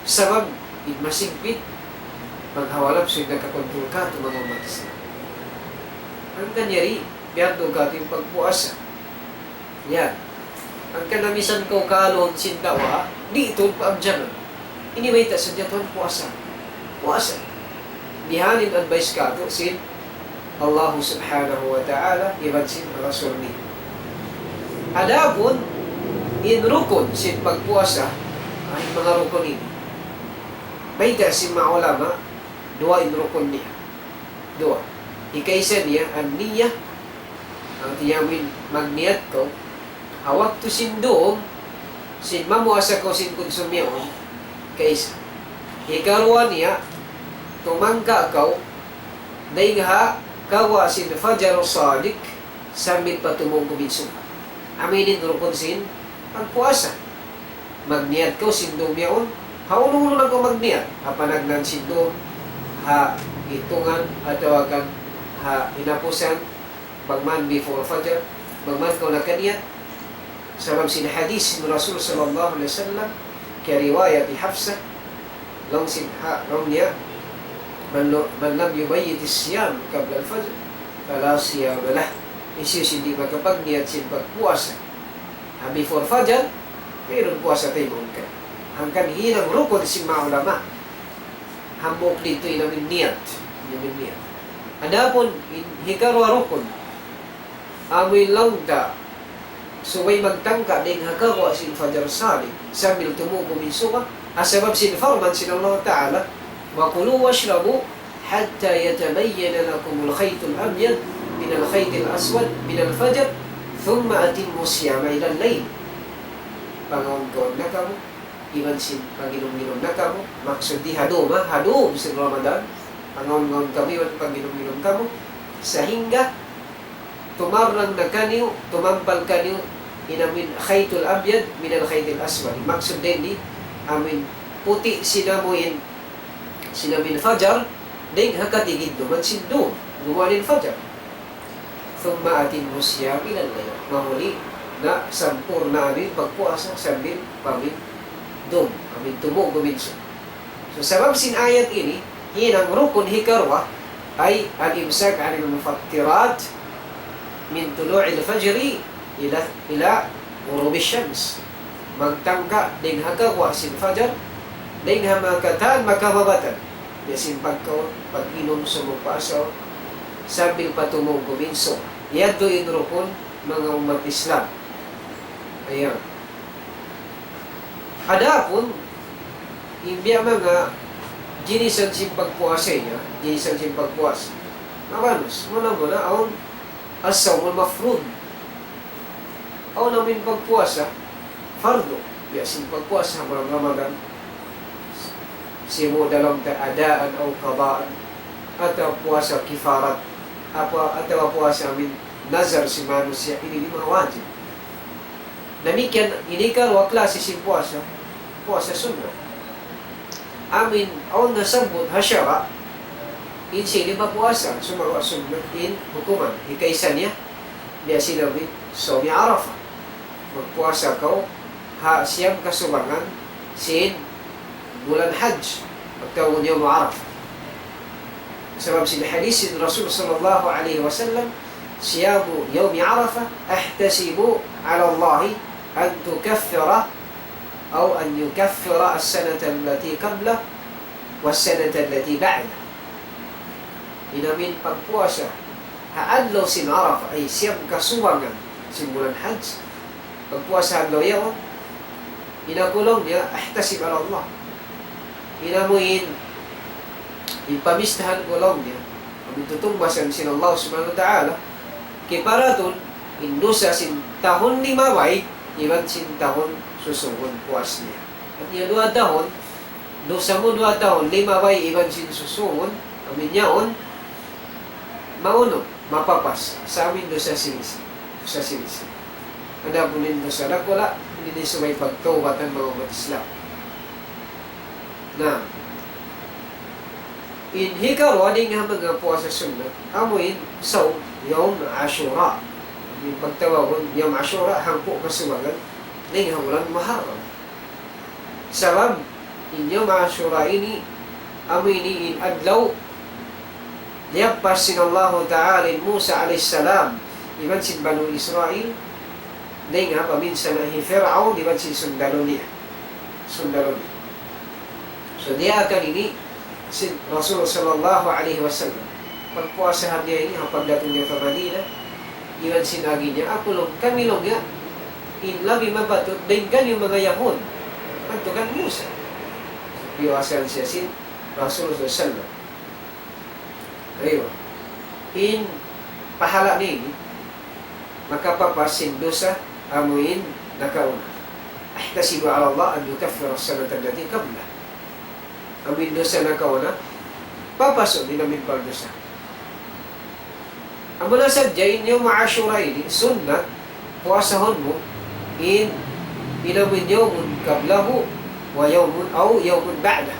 Sabab, in masigpit, maghawa napsu in nakakontrol katu' manga ummat Islam. Hangkan yari, biya' tu katu' in pagpuasa. Yan. Hangkan na misan kaw kalu sin daawa, di' tuud paabjangan. Ini mayta' sadja tuud puasa. Puasa. Bihan in advice katu' sin Allah Subhanahu wa Ta'ala, iban sin Rasul niya. Adapun in rukun sin pagpuasa, in manga rukun ini. Mayta' sin manga ulama, duwa in rukun niya. Duwa. Hikaisa niya, an-niyah, hati niya amuin magniyat kaw, ha waktu sin dum, sin mamuasa kaw sin kunsum yaun, kaisa. Hikaruwa niya, tumangka kaw, dayn ha kawa' sin fajar sadiq, sambil pa tumugum in suga. Amu ini in rukun sin pagpuasa. Magniyat kaw sin dum yaun, ha unu-unu na kaw magniyat, ha panagnaan sin dum, ha hitungan, atawa kan ha hinapusan, bang man before fajar, bang man kaw nakaniyat, sabab sin hadith sin Rasul sallallahu alayhi wasallam, kiyariwayat hi Hafsa, laung sin ha, laung niya, من ل-، من لم يبيت الصيام قبل الفجر فلا صيام له. Hisiyu-siyu di' makapagniyat sin pagpuasa ha before fajar, wayruun puasa taymaun kaniya. Hangkan hinang rukun sin manga ulama. Hambuuk didtu in amuin niyat. In amuin niyat. Adapun in hikaruwa rukun, amuin laung ta, subay magtangka dayn ha kawa' sin fajar sadiq, sambil tumugum in suga, ha sabab sin parman sin Allah Ta'ala, وكلوا واشربوا حتى يتبين لكم الخيط الأبيض من الخيط الأسود من الفجر ثم أتموا الصيام إلى الليل. Pangaun-kaun na kamu, iban sin panginum-nginum na kamu, maksud di ha dum, ha, ha dum sin Ramadan, pangaun-ngaun kamu, iban panginum-nginum kamu, sahingga tumarrang na kaniyu, tumampal kaniyu, in amuin khaytul abyad minal khaytil aswad. Maksud dayn di, amuin puti' sin amuin, sin amuin fajar, dayn ha katigidluman sin dum, gumuwa' in fajar. ثم أتموا الصيام إلى الليل. Mahuli na sampurna' in pagpuasa sambil pa amuin dum, amuin tumugum in suga. So, sabab sin ayat ini, hinang rukun hikaruwa, أي الإمساك عن المفطرات من طلوع الفجر إلى، إلى غروب الشمس. Magtangka dayn ha kawa' sin fajar, dayn ha manga katan makababatan. Biya' sin pagkaun, pag-inum, sumuk pa asawa, sambil pa tumugum in suga. Yadtu in rukun manga ummat Islam. Ayan. Adapun, in biya' manga ginisan sin pagpuasa niya, ginisan sin pagpuasa. Mabanus, muna-muna awn الصوم المفروض. Awn amin pagpuasa fardu, biya' sin pagpuasa bulan Ramadan, sibu' dalam ta adaan aw qadaan, atawa puasa kifarat, apa, atawa puasa amin nazar sin manusiya', ini lima wajib. Damikkiyan, ini karuwa klasi sin puasa, puasa sunnat. Amin, awn nasabbut ha sara', in sini pa puasa, sumagawa' sunnat in hukuman. Hikaisa niya, biya' sin amin, sawmi Arafah. Magpuasa kaw, ha siyam kasubangan, sin bulan Hajj, pagtawagun yawm Arafah. Sabab sin hadith sin Rasul sallallahu alayhi wasallam, صيام يوم عرفة أحتسب على الله أن تكفر أو أن يكفر السنة التي قبله والسنة التي بعده. In amin pagpuasa ha adlaw sin Arafah, ay siyam kasubangan sin bulan Hajj, pagpuasa adlaw yaun, in aku laung niya, أحتسب على الله. In amu in, in pamistahan ku laung niya, amu in tutungbasan sin Allah Subhanahu wa Ta'ala, kiparatun in dusa sin tahun limabay, iban sin tahun susungun puas niya. Hati niya duwa tahun, dusa mu duwa tahun, limabay iban sin susungun, amu in yaun, maunu, mapapas, sa' amu in dusa sin isi, dusa sin isi. Adapun in dusa dakula', ini subay pagtawbatan manga ummat Islam. Na, in hikaruwa dayn ha manga puasa sunnat, amu in sawm yawm Ashura. In pagtawagun yawm Ashura, hangpu' kasubangan, dayn ha bulan Muharram. Sabab, in yawm Ashura ini, amu ini in adlaw liyappas sin Allahu Ta'ala in Musa alayhis salam, iban sin Banu Israil, dayn ha paminsana' hi Fir'aun, iban sin sundalu niya. Sundalu niya. So, diyaak ini, sin Rasul sallallahu alayhi wasallam. Pagpuasahan niya ini, ha pagdatung niya pa Madina, iban sin agi niya, aku laung, kami laung niya, in labi mapatut, dayn kaniyu manga Yahud. Madtu kan Musa. Piyuasahan siya sin Rasul sallallahu alayhi wasallam. Aywa. In pahala' niya ini, makapapas sin dusa, amu in nakauna. أحتسب على الله أن يكفر السنة التي قبله. Amu in dusa nakauna, papasun in amu in pagdusa. Amu na sadja in yawm Ashura ini, sunnat, puasahun mu, in, in amu in يوم قبله ويوم أو يوم بعده.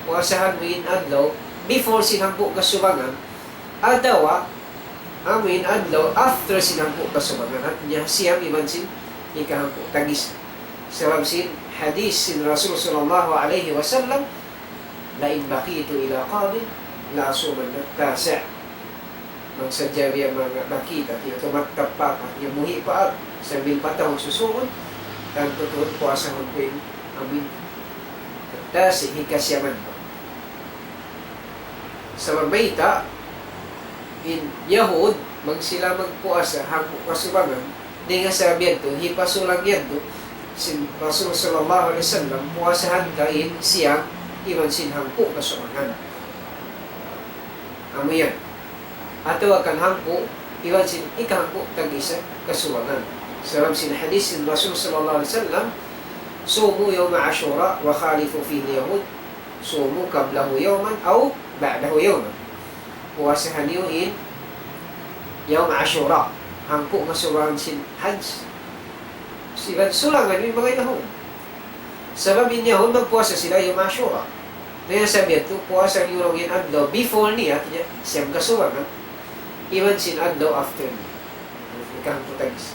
Puasahan mu in adlaw, before sin hangpu' kasubangan, atawa, amu in adlaw, after sin hangpu' kasubangan, hati niya siyam iban sin hikahangpu' tagis. Sabab sin hadith sin Rasul sallallahu alayhi wasallam, لئن بقيت إلى قابل لأصومن التاسع. Bang sadja biya' manga baqi ta, hati niya tumattap pa aku, hati niya buhi' pa aku, sambil pa tahun susungun, tantu tuud puasahun ku in amu in tasi' hikasiyaman. Sabab mayta', in Yahud, bang sila magpuasa, hangpu' kasubangan, dayn ha sabab yadtu, hipasulang yadtu, sin Rasul sallallahu alayhi wasallam, puasahan ta in siyam, iban sin hangpu' kasubangan. Amu yan. Atawa kan hangpu', iban sin hikahangpu' tag-isa kasubangan. Sabab sin hadith sin Rasul sallallahu alayhi wasallam, صوموا يوم عاشوراء وخالفوا فيه اليهود، صوموا قبله يوما أو بعده يوما. Puasahan niyu in yawm Ashura, hangpu' kasubangan sin Hajj. Iban sulangan niyu in manga Yahud. Sabab in Yahud magpuasa sila yawm Ashura. Dayn ha sabab yadtu, puasa niyu laung in adlaw before niya, hati niya, siyam kasubangan. Iban sin adlaw after niya. Hikahangpu' tagis.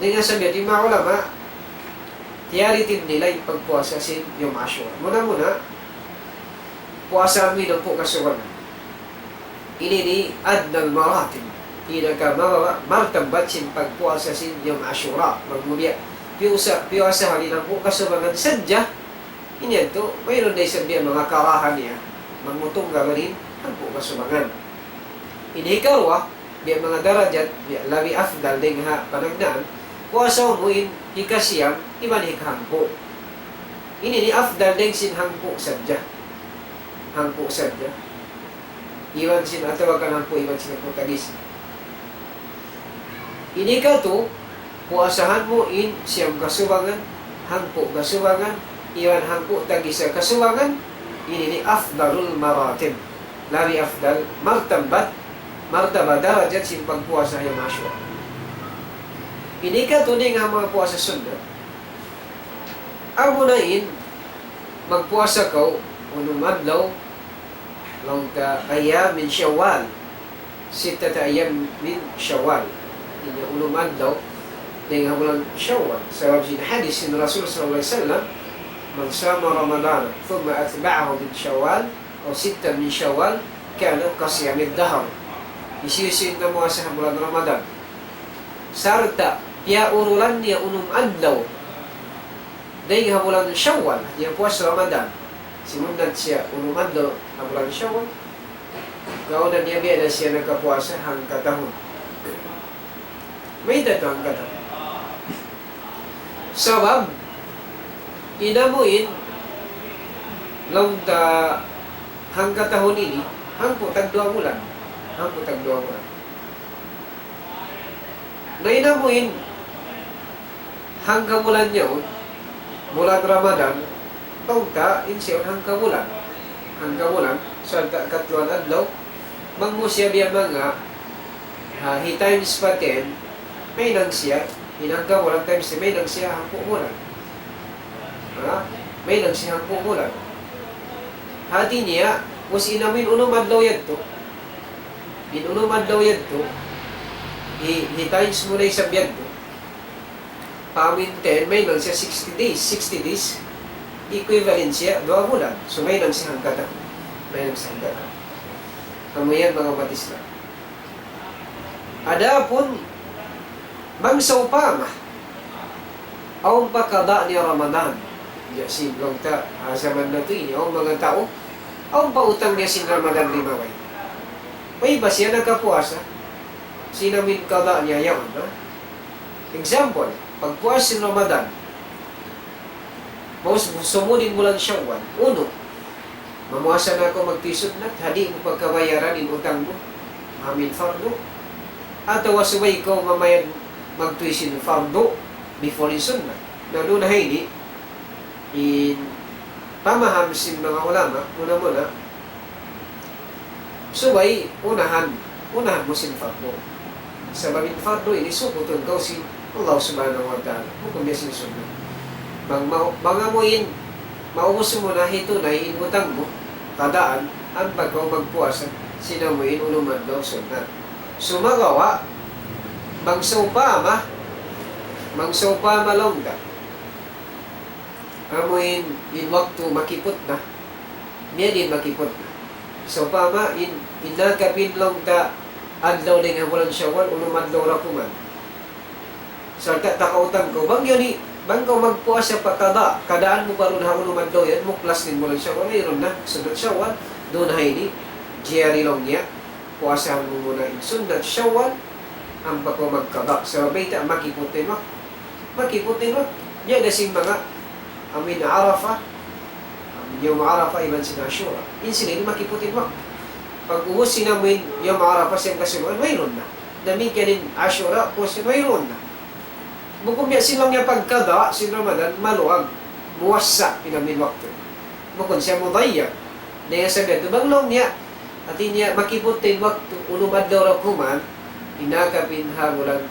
Dayn ha sabab yadtu, in manga ulama, tiyaritin nila in pagpuasa sin yawm Ashura. Muna-muna, puasa mu in hangpu' kasubangan. Ini in أدنى المراتب. Pinakamababa' martabat sin pagpuasa sin yawm Ashura. Bang mu biya' piyuasa, piyuasahan in hangpu' kasubangan sadja. Ini yadtu, wayruun da isab biya' manga karaha niya. Bang mu tunggal in hangpu' kasubangan. Ini hikaruwa, biya' manga darajat, biya' labi afdal dayn ha panagnaan, puasa mu in hikasiyam, iban hikahangpu'. Ini in afdal dayn sin hangpu' sadja. Hangpu' sadja. Iban sin atawa kan hangpu', iban sin hangpu' tagis. Ini katu', Puasahan mu in siyam kasubangan, hangpu' kasubangan, iban hangpu' tag-isa kasubangan, ini ini afdalul maratib. Labi afdal martabat, martaba darajat sin pagpuasa yawm Ashura. Ini katu' dayn ha manga puasa sunnat. Amuna in magpuasa kaw unum adlaw, laung ta ayyam min Shawwal, sittata ayyam min Shawwal. Ini unum adlaw dayn ha bulan Shawwal. Sabab sin hadith sin Rasul sallallahu alayhi wasallam, من صام رمضان ثم أتبعه من شوال أو ستا من شوال كان كصيام الدهر. Hisiyu-siyu in namuasa ha bulan Ramadan, sarta' piyaurulan niya unum adlaw dayn ha bulan Shawwal, niya puas Ramadan. Simunnat siya unum adlaw ha bulan Shawwal. Kauna niya biya' da siya nakapuasa hangkatahun. Mayta' tuud hangkatahun? Sabab, in amuin, laung ta hangkatahun ini, hangpu' tagduwa bulan. Hangpu' tagduwa bulan. Na in amuin, hangka bulan yaun, bulan Ramadan, laung ta, in siya hangka bulan. Hangka bulan, sarta' katluan adlaw, bang mu siya biya' manga, ha, hi times pa ten, mahinang siya, in hangka bulan times ten, mahinang siya hangpu' bulan. Ha? Mahinang siya hangpu' bulan. Hati niya, ubus in amuin unum adlaw yadtu. In unum adlaw yadtu, hi, hi times mu na isab yadtu. Pa amuin ten, mahinang siya sixty days. Sixty days, equivalent siya duwa bulan. So, mahinang siya hangkatahun. Mahinang siya hangkatahun. Amu yan, manga batis na. Adapun, bang sawpama, awn pa kada' niya Ramadan. Diya sin laung ta, ha jaman natu' ini, awn manga tau, awn pa utang niya sin Ramadan limabay. Way ba siya nakapuasa? Sin amuin kada' niya yaun, ha? Example, pagpuas sin Ramadan, maus-, sumūd in bulan Shawwal, unu, mamuasa na kaw magtuy sunnat, ha di' mu pa kabayaran in utang mu, amuin fardu. Atawa subay kaw mamayad magtuy sin fardu before in sunnat. Na duun ha ini, in pamaham sin manga ulama, muna-muna, subay unahan, unahan mu sin fardu. Sabab in fardu ini sukutun kaw sin Allah Subhanahu wa Ta'ala. Bukun biya' sin sunnat. Bang mau, bang amuin, maubus mu na hitunay in utang mu, kadaan, ampa kaw magpuasa, sin amuin unum adlaw sunnat. Sumagawa', bang sawpama, bang sawpama laung ta, amuin in waktu makiput na, niya din makiput na. Sawpama in, in nakapin laung ta adlaw dayn ha bulan Shawwal, unum adlaw ra kuman. Sarta' takautang kaw. Bang yan i, bang kaw magpuasa pa kada', kadaan mu pa duun ha unum adlaw yan, muklas in bulan Shawwal, wayruun na, sunnat Shawwal, duun ha ini, jari laung niya, puasahan mu muna in sunnat Shawwal, ampa kaw magkada', sabab mayta', makiput in waktu. Makiput in waktu. Biya' da sin manga, amuin Arafah, amuin Yawm Arafah, iban sin Ashura. In sila ini makiput in waktu. Pag-ubus sin amuin Yawm Arafah, siyam kasubangan, wayruun na. Damikkiyan in Ashura, ubus wayruun na. Bukun biya' sin laung niya pagkada' sin Ramadan, maluag, muwassa' in amuin waktu. Bukun siya mudayya'. Na yan sabab yadtu bang laung niya, hati niya makiput in waktu, unum adlaw ra kuman, in nakapin ha bulan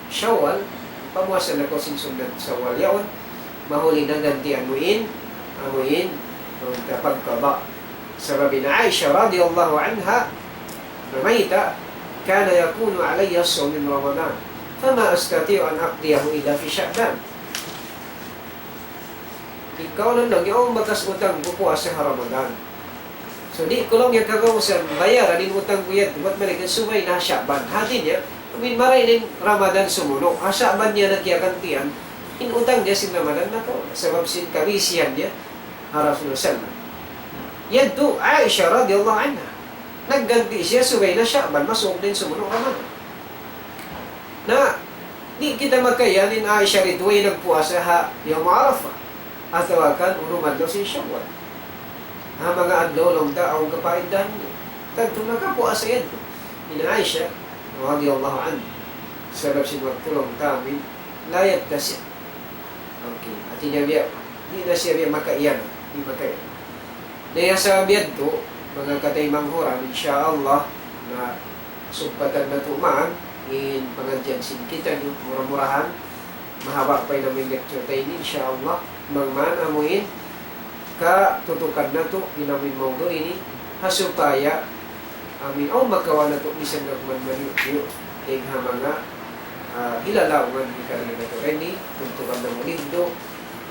Shawwal, pamuasa na kaw sin sunnat Shawwal yaun, mahuli na gantian mu in, amuin, in pagkada'. Sabab in Aisha radiyallahu anha, namayta', كان يكون علي الصوم من رمضان، فما أستطيع أن أقضيه إلا في شعبان. Ikaw na laung niya, awn bakas utang ku puasa ha Ramadan. So, di' ku laung niya kagausan bayaran in utang ku yadtu, bat malikan subay na ha Sha'ban. Hati niya, amuin marayaw in Ramadan sumunu', ha Sha'ban niya na kiyagantian in utang niya sin Ramadan nakauna. Sabab sin kabisihan niya ha Rasulullah sallallahu alayhi wasallam. Yadtu, Aisha radiyallahu anha, nagganti' siya subay na Sha'ban, masuuk na in sumunu' Ramadan. Na, di' kita makayan in Aisha ri tuwi nagpuasa ha Yawm Arafah, atawa kan unum adlaw sin Shawwal. Ha manga adlaw laung ta awn kapaiddahan niya. Tantu nakapuasa yadtu in Aisha radiyallahu anha. Sabab sin waktu laung ta amuin لا يتسع. Okay. Hati niya biya', di' na siya biya' makaiyan. Di' makaiyan. Na ya sa biya' tu, manga kataymanghuran, insya Allah, na sugpatan natu' man in pangadjian sin kitaniyu, mura-murahan, mahaba' pa in amuin lecture ta ini, insya Allah, bang man amuin katutukan natu' in amuin mawdu' ini, ha supaya amuin awn makawa' natu' misan na kuman maliyu'-liyu' dayn ha manga, ah, hilalaungan hikari natu' ini, tuntukan namu' lindu'.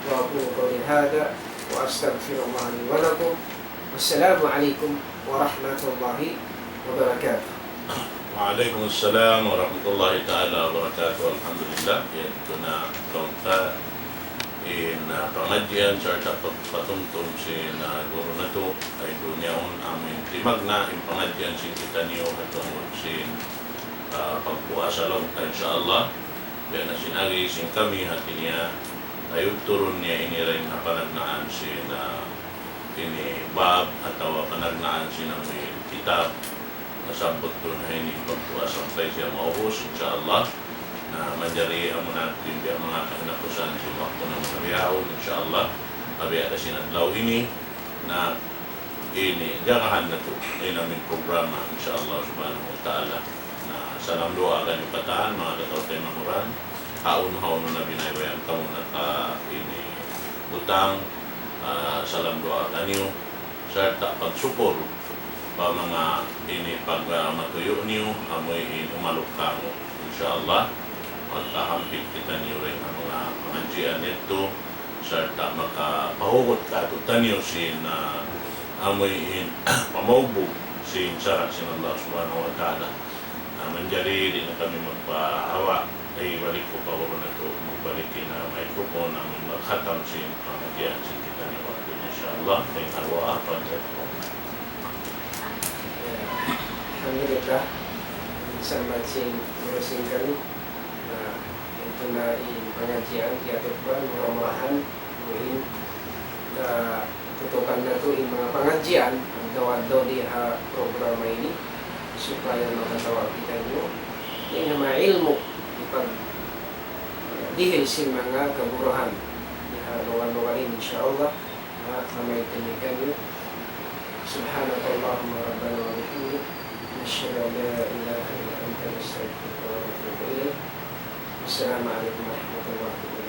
وأقول قولي هذا وأستغفر الله لي ولكم. والسلام عليكم ورحمة الله وبركاته. وعليكم السلام ورحمة الله تعالى وبركاته. Alhamdulillah, yadtu na laung ta in, ah, pangadjian sarta' pagpatumtum sin, ah, guru natu', ay duun yaun amuin timagna' in pangadjian sin kitaniyu ha tungud sin, ah, pagpuasa laung ta, insya Allah. Biya' na sin agi sin kami, hati niya, tayudturun niya ini dayn ha panagnaan sin, ah, ini bab atawa panagnaan sin amuin kitab. Nasabbut duun ha ini pagpuasa sampay siya maubus, insya Allah. Na manjari amu na in biya' manga kahinapusan sin waktu namu' bihaun, insya Allah. Mabiya' da sin adlaw ini, na ini, jagahan natu' in amuin programa, insya Allah subhanahu wa ta'ala. Na salam duwaa kaniyu katan, manga kataymanghuran, hawnu-hawnu na biyaybayan kamu naka ini butang, ah, salam duwaa kaniyu, sarta' pagsukul pa manga ini pag, ah, matuyu' niyu, amuin umaluk kamu. Insya Allah, magkahampit kitaniyu dayn ha manga pangadjian yadtu, sarta' makapahugut kātu'niyu sin, ah, amuin pamaugbug sin sara' sin Allah Subhanahu wa Ta'ala. Ah, manjari di' na kami magpahaba', ay balik ku pa guru natu', magbalik in microphone amun magkhatam sin pangadjian sin kitaniyu waktu ini, insya Allah. Dayn ha duwaa, panjari ku. Alhamdulillah. Salamat sin guru sin kami. Na, yadtu na in pangadjian, tiyatupad, mura-murahan, muin, na, tutukan natu' in manga pangadjian, adlaw-adlaw di ha programa ini, supaya makatawa' kitaniyu, in manga ilmu', ipag-, dihil sin manga kaguruhan, di ha lugal-lugal ini, insya Allah. Wa, wa mayta' kaniyu. سبحانك اللهم ربنا وبحمدك، نشهد أن لا إله إلا أنت، نستغفرك ونتوب إليك. السلام عليكم ورحمة الله وبركاته.